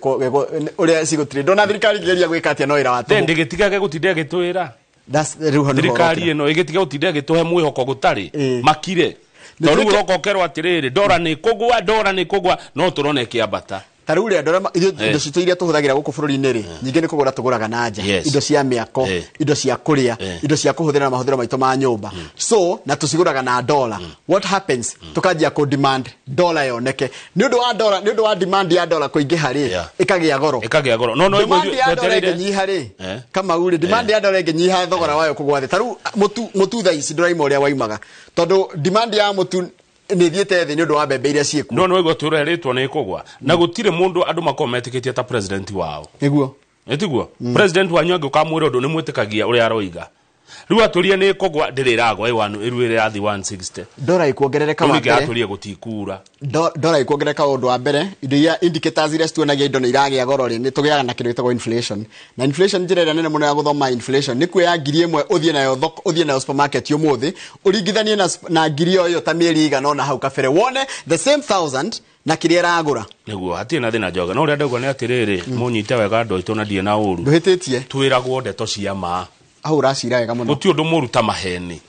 ũrĩa cigũtirĩ. Ndona thirikari ĩkĩgeria gwĩka atĩa no wĩra wa Then tũhũ. ndĩgĩtigage gũtinda ĩgĩtwĩra. That's rĩu hau nĩho Thirikari ũrokĩra. ĩno ĩgĩtiga gũtinda ĩgĩtũhe mwĩhoko gũtarĩ. Makire. Tondũ rĩu ũroka ũkerwo atĩrĩrĩ, ndora nĩ kũgwa, ndora nĩ kũgwa, no tũrona ĩkĩambata. Ta rĩu rĩ, andũ arĩa ithuĩ indo citũ iria tũhũthagĩra gũkũ bũrũri-inĩ rĩ, nyingĩ nĩ kũgũra tũgũraga na nja. Indo cia mĩako, indo cia kũrĩa, indo cia kũhũthĩra na mahũthĩro maitũ ma nyũmba. So na tũcigũraga na dollar. What happens? Tũkanjia kũ demand dollar yoneke. Nĩ ũndũ wa dollar, nĩ ũndũ wa demand ya dollar kũingĩha rĩ, ĩkagĩa goro. Ĩkagĩa goro. No no Demand ya dollar ĩngĩnyiha rĩ, Kamau rĩ, demand ya dollar ĩngĩnyiha thogora wayo kũgwa thĩ. Ta rĩu mũtu thaa ici ndũraima ũrĩa waimaga. Tondũ demand ya mũtu nĩ ĩthiĩte thĩ nĩ ũndũ wa mbembe iria ciĩkuo. No nĩwaigua tũrerĩtwo nĩ ĩkũgwa. Na gũtirĩ mũndũ andũ makoragwo metĩkĩtie ta president wao. Nĩguo. Ĩtiguo? President wanyu angĩũkamwĩra ũndũ nĩ mwĩtĩkagia ũrĩa aroiga. Rĩu atũrie nĩ ĩkũgwa ndĩrĩ ĩragwa ĩrũ ĩrathiĩ 160. Ndora ĩkuongerereka Rĩu wa ningĩ mbere. atũrie gũtikura. Ndora ĩkuongerereka ũndũ wa mbere, indo iria indicators iria cituonagia indo nĩ iragĩa goro rĩ, nĩ tũgĩaga na kĩndũ gĩtagwo inflation. Na inflation njĩra ĩrĩa nene mũno ya gũthoma inflation nĩ kuoya 1,000 ũthiĩ nayo thoko, ũthiĩ nayo supermarket ũmũthĩ, ũringithanie na ngiri o ĩyo ta mĩeri ĩigana ũna hau kabere, wone the same 1,000 na kĩrĩa ĩragũra. Nĩguo, hatirĩ na thĩna njoga. No ũrĩa ndauga nĩ atĩrĩrĩ, mũnyite wega andũ aitũ na ndirĩ na ũru. Ndũhĩtĩtie. Twĩragwo ndeto cia ma. Hau ũracira wega mũno. Gũtirĩ ũndũ mũru ta maheni.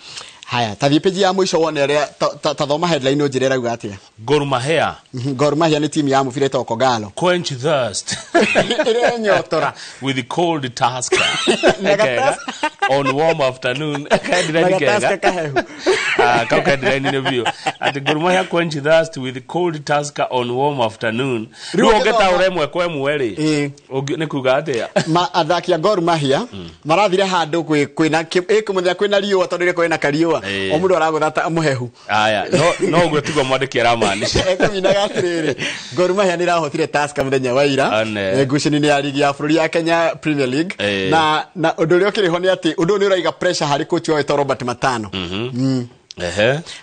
Haya, ta thiĩ page ya mũico wone ũrĩa, ta thoma headline ũnjĩre ĩrauga atĩa. Gor Mahia. Gor Mahia nĩ timu ya mũbira ĩtagwo Kogalo. Quench thirst. Ĩrenyotora. With the cold Tusker. Na Kega. On warm afternoon. Headline Na kega. gataska kahehu. Kau headline nĩ biũ. Atĩ Gor Mahia quench thirst with cold Tusker on warm afternoon. Rĩu Rĩu ũngĩthoma- ũngĩtaũra ĩmwe kwa ĩmwe rĩ, nĩ kuga atĩa? Ma athaki a Gor Mahia marathire handũ kwĩna kũmũthenya kwĩna riũa tondũ rĩrĩa kwĩna kariũa o mũndũ aragũtha ta mũhehu. Aya, no ũguo tiguo mwandĩki aramaanisha. Ekũminaga atĩrĩrĩ, Gor Mahia nĩ ĩrahotire Tusker mũthenya wa ira ngucanio-inĩ ya ligi ya bũrũri ya Kenya Premier League. Na ũndũ ũrĩa ũkĩrĩ ho nĩ atĩ ũndũ ũyũ nĩ ũraiga pressure harĩ coach wao wĩtagwo Robert Matano.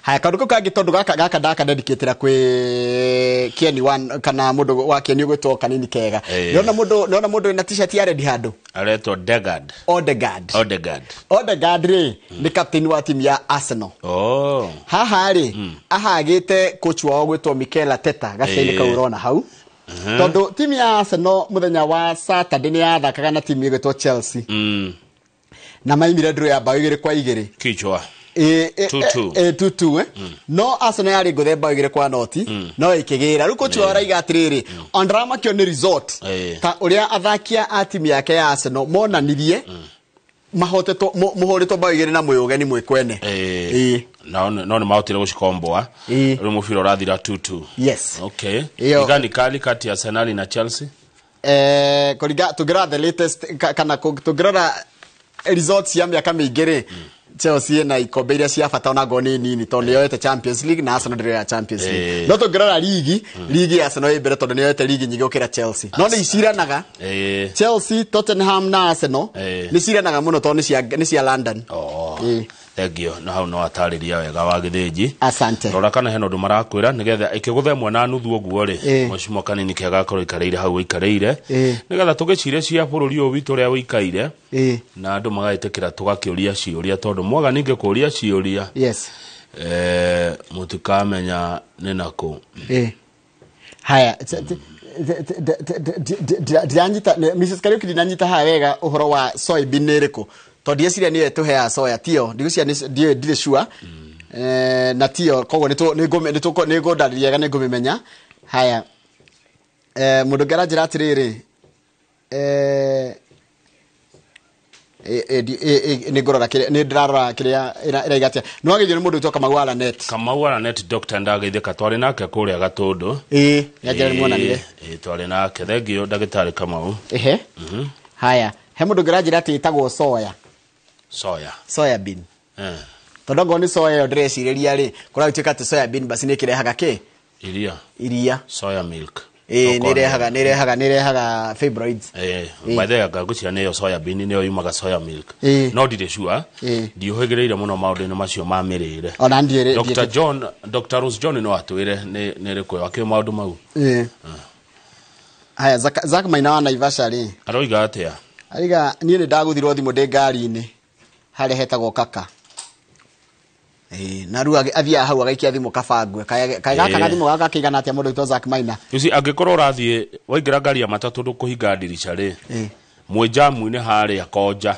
Haya, kaũndũ kau kangĩ tondũ gaka ndaka dedicatĩra kwĩ Kieni one kana mũndũ wa Kieni ũgwĩtwo Kanini Kega. Nĩona mũndũ wĩna t-shirt ya red handũ. Aretwo Odegaard. Odegaard. Odegaard. Odegaard rĩ nĩ captain wa timu ya Arsenal. Haha rĩ ahagĩte coach wao gwĩtwo Mikel Arteta gaciainĩ kau ũrona hau. Tondũ timu ya Arsenal mũthenya wa Saturday nĩ yathakaga na timu ĩgwĩtwo Chelsea. Na maimire draw ya bao 2-2. Kichwa. 2-2. 2-2, No Arsenal yarĩ ngũthe bao 2-0, no ĩkĩgĩra. Rĩu coach wao araiga atĩrĩrĩ, ondaramakio nĩ result ta ũrĩa athaki a timu yake ya Arsenal monanirie mahotetwo mũhũrĩtwo bao 2 na mwĩ ũgeni mwĩ kwene. No nĩ mahotire gũcikomboa. Rĩu mũbira ũrathira 2-2. Yes. Okay. Iyo. Igani kali kati ya Arsenal na Chelsea? Kũringa tũngĩrora the latest kana tũngĩrora results ya mĩaka mĩingĩ rĩ, Chelsea ĩna ikombe iria cia bata ona ngorwo nĩ nini tondũ nĩyoete Champions League na Arsenal ndĩrĩ yoya Champions League. No tũngĩrora ligi ya Arsenal ĩ mbere tondũ nĩyoete ligi nyingĩ gũkĩra Chelsea. No nĩ iciranaga. Chelsea, Tottenham na Arsenal nĩ ciranaga mũno tondũ nĩ cia London. Thank you. Na hau no atarĩria wega wa Gĩthĩnji. Asante. Rora kana hena ũndũ marakwĩra nĩgetha ĩkĩgũtha ĩmwe na nuthu ũguo rĩ, mheshimiwa Kanini Kega akorwo aikarĩire hau aikarĩire. Nĩgetha tũgĩcirie cia bũrũri ũyũ witũ ũrĩa ũikaire. Na andũ magagĩtĩkĩra tũgakĩũria ciũria tondũ mwaga ningĩ kũũria ciũria. Yes. Mũtikamenya nĩ nakũ. Haya, ndiranyita Mrs. Kariuki ndinanyita haha wega ũhoro wa soybean nĩ ĩrĩkũ. Tondũ ndĩreciria nĩyo ĩtũheaga soya tiyo, ndigwĩciria ndirĩ sure. Na tiyo koguo nĩngũndarĩria wega nĩngũmĩmenya. Haya, mũndũ ũngĩ aranjĩra atĩrĩrĩ, nĩngũrora kĩrĩa, nĩ ndĩrarora kĩrĩa ĩraiga atĩa. Nĩ wagĩrĩirwo nĩ mũndũ ũgwĩtwo Kamau wa Lanet. Kamau wa Lanet, Dr. Ndagĩithĩka, twarĩ nake kũrĩa Gatũndũ. Nĩanjĩra nĩ muonanire. Twarĩ nake. Thengiũ ndagĩtarĩ Kamau. Haya, he mũndũ ũngĩ ũranjĩra atĩ ĩtagwo soya. Soya. Soya bean. Tondũ ongorwo nĩ soya ĩyo ndĩrecirĩria rĩ, kũragĩtuĩka atĩ soya bean basi nĩ ĩkĩrehaga kĩ? Iria. Iria. Soya milk. Nĩrehaga fibroids. By the way, ngwĩciria nĩyo soya bean nĩyo yumaga soya milk. No ndirĩ sure. Ndiũhĩgĩrĩire mũno maũndũ-inĩ macio ma mĩrĩre. Ona ndiĩ Dr. John, Dr. Rose John no atwĩre nĩ ĩrĩkũ ĩyo, akĩũĩ maũndũ mau. Haya, Zack Maina wa Naivasha rĩ. Aroiga atĩa? Ariga niĩ nĩ ndagũthirwo thimũ ndĩ ngari-inĩ harĩa hetagwo Kaka. Na rĩu athiaga hau agaikia thimũ kabangwe kae gaka gathimũ gaka kĩigana atĩa mũndũ wĩtwo Zack Maina? You see, angĩkorwo ũrathiĩ waingĩra ngari ya matatũ ndũkũhinga ndirica rĩ, mwĩ jamu-inĩ harĩa konja,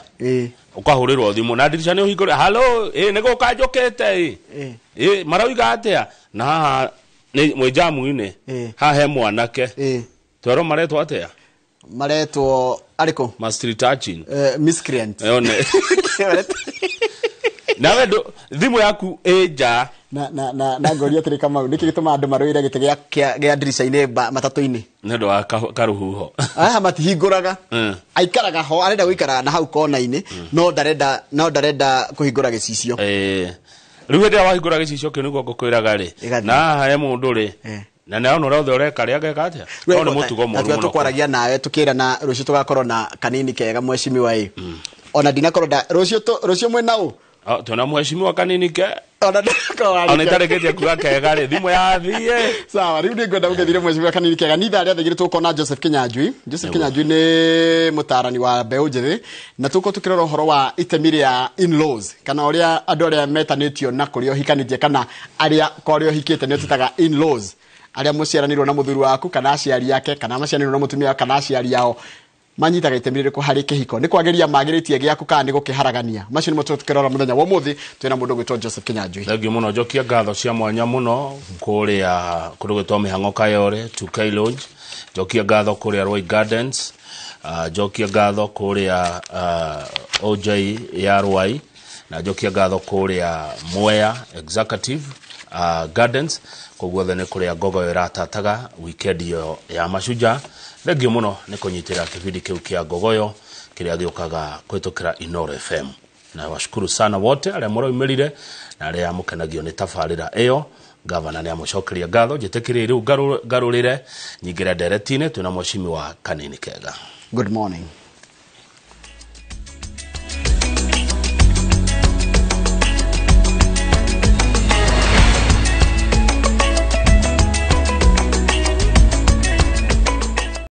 ũkahũrĩrwo thimũ na ndirica nĩ ũhingũre, halo, ĩ nĩ gũka njũkĩte, ĩ ĩ marauga atĩa, na haha nĩ mwĩ jamu-inĩ, haha he mwanake twerwo maretwo atĩa? Maretwo arĩkũ? Ma street urchin. Miscreant. Yone nawe ndũ thimũ yaku ĩ nja. Na ngoria atĩrĩ, Kamau, nĩkĩ gĩtũmaga andũ marũĩre gĩtĩ gĩa ndirica-inĩ matatũ-inĩ? Nĩ ũndũ wa karũhuho. Haha matihingũraga. Aikaraga ho, arenda gũikara na hau kona-inĩ, no ndarenda kũhingũra gĩcicio. Rĩu hĩndĩ ĩrĩa wahingũra gĩcicio kĩu nĩguo ngũkwĩraga rĩ, na haha he mũndũ rĩ, na nĩ arona ũrĩa othe ũreka rĩ, ageka atĩa? No nĩ mũtugo mũru na mũno. Tũkwaragia nawe tukĩrana rũciũ tũgakorwo na kanini kega, mheshimiwa, ĩ ona ndinakorwo rũciũ rũciũ mwĩna ũ? Oh, twĩna mheshimiwa kanini ke. Ona ndinakorwo. Ona itarĩkĩtie kuga kega rĩ, thimũ yathiĩ. Sawa, rĩu nĩngwenda ũgethire mheshimiwa kanini kega. Ni ithaa rĩa 3:00 tũkona Joseph Kinyanjui. Joseph Kinyanjui nĩ mũtaarani wa mbeũ njĩthĩ, na tũkorwo tũkĩrora ũhoro wa itemi rĩa in-laws, kana ũrĩa andũ arĩa metanĩtio na kũrĩa ũhikanĩtie, kana arĩa kwa ũrĩa ũhikĩte nĩo twĩtaga in-laws, arĩa mũciaranĩirwo na mũthuri waku kana aciari ake, kana maciaranĩirwo na mũtumia wake kana aciari ao, manyitaga itemi rĩrĩkũ harĩ kĩhiko? Nĩ kwagĩria magĩrĩtie gĩaku kana nĩ gũkĩharagania? Macio nĩmo tũkĩrora mũthenya wa ũmũthĩ twĩna mũndũ ũgwĩtwo Joseph Kinyanjui. Thengiũ mũno. Njokia ngatho cia mwanya mũno kũrĩa kũndũ gwĩtwo Mĩhang'o Kayore 2K Lounge, njokia ngatho kũrĩa Roy Gardens, njokia ngatho kũrĩa OJ ya Rwai, na njokia ngatho kũrĩa Mwea Executive Gardens. Koguo othe nĩ kũrĩa ngogoyo ĩratataga weekend ĩyo ya mashujaa. Thengiũ mũno nĩ kũnyitĩra kĩbindi kĩu kĩa ngogoyo kĩrĩa gĩũkaga kũhĩtũkĩra Inoro FM, na washukuru sana wote arĩa mũraumĩrire na arĩa mũkenagio nĩ tabarĩra ĩyo. Gavana nĩ amũcokeria ngatho. Njĩtĩkĩrie rĩu ngarũrĩre nyingĩre ndereti-inĩ twĩna mheshimiwa kanini kega. Good morning.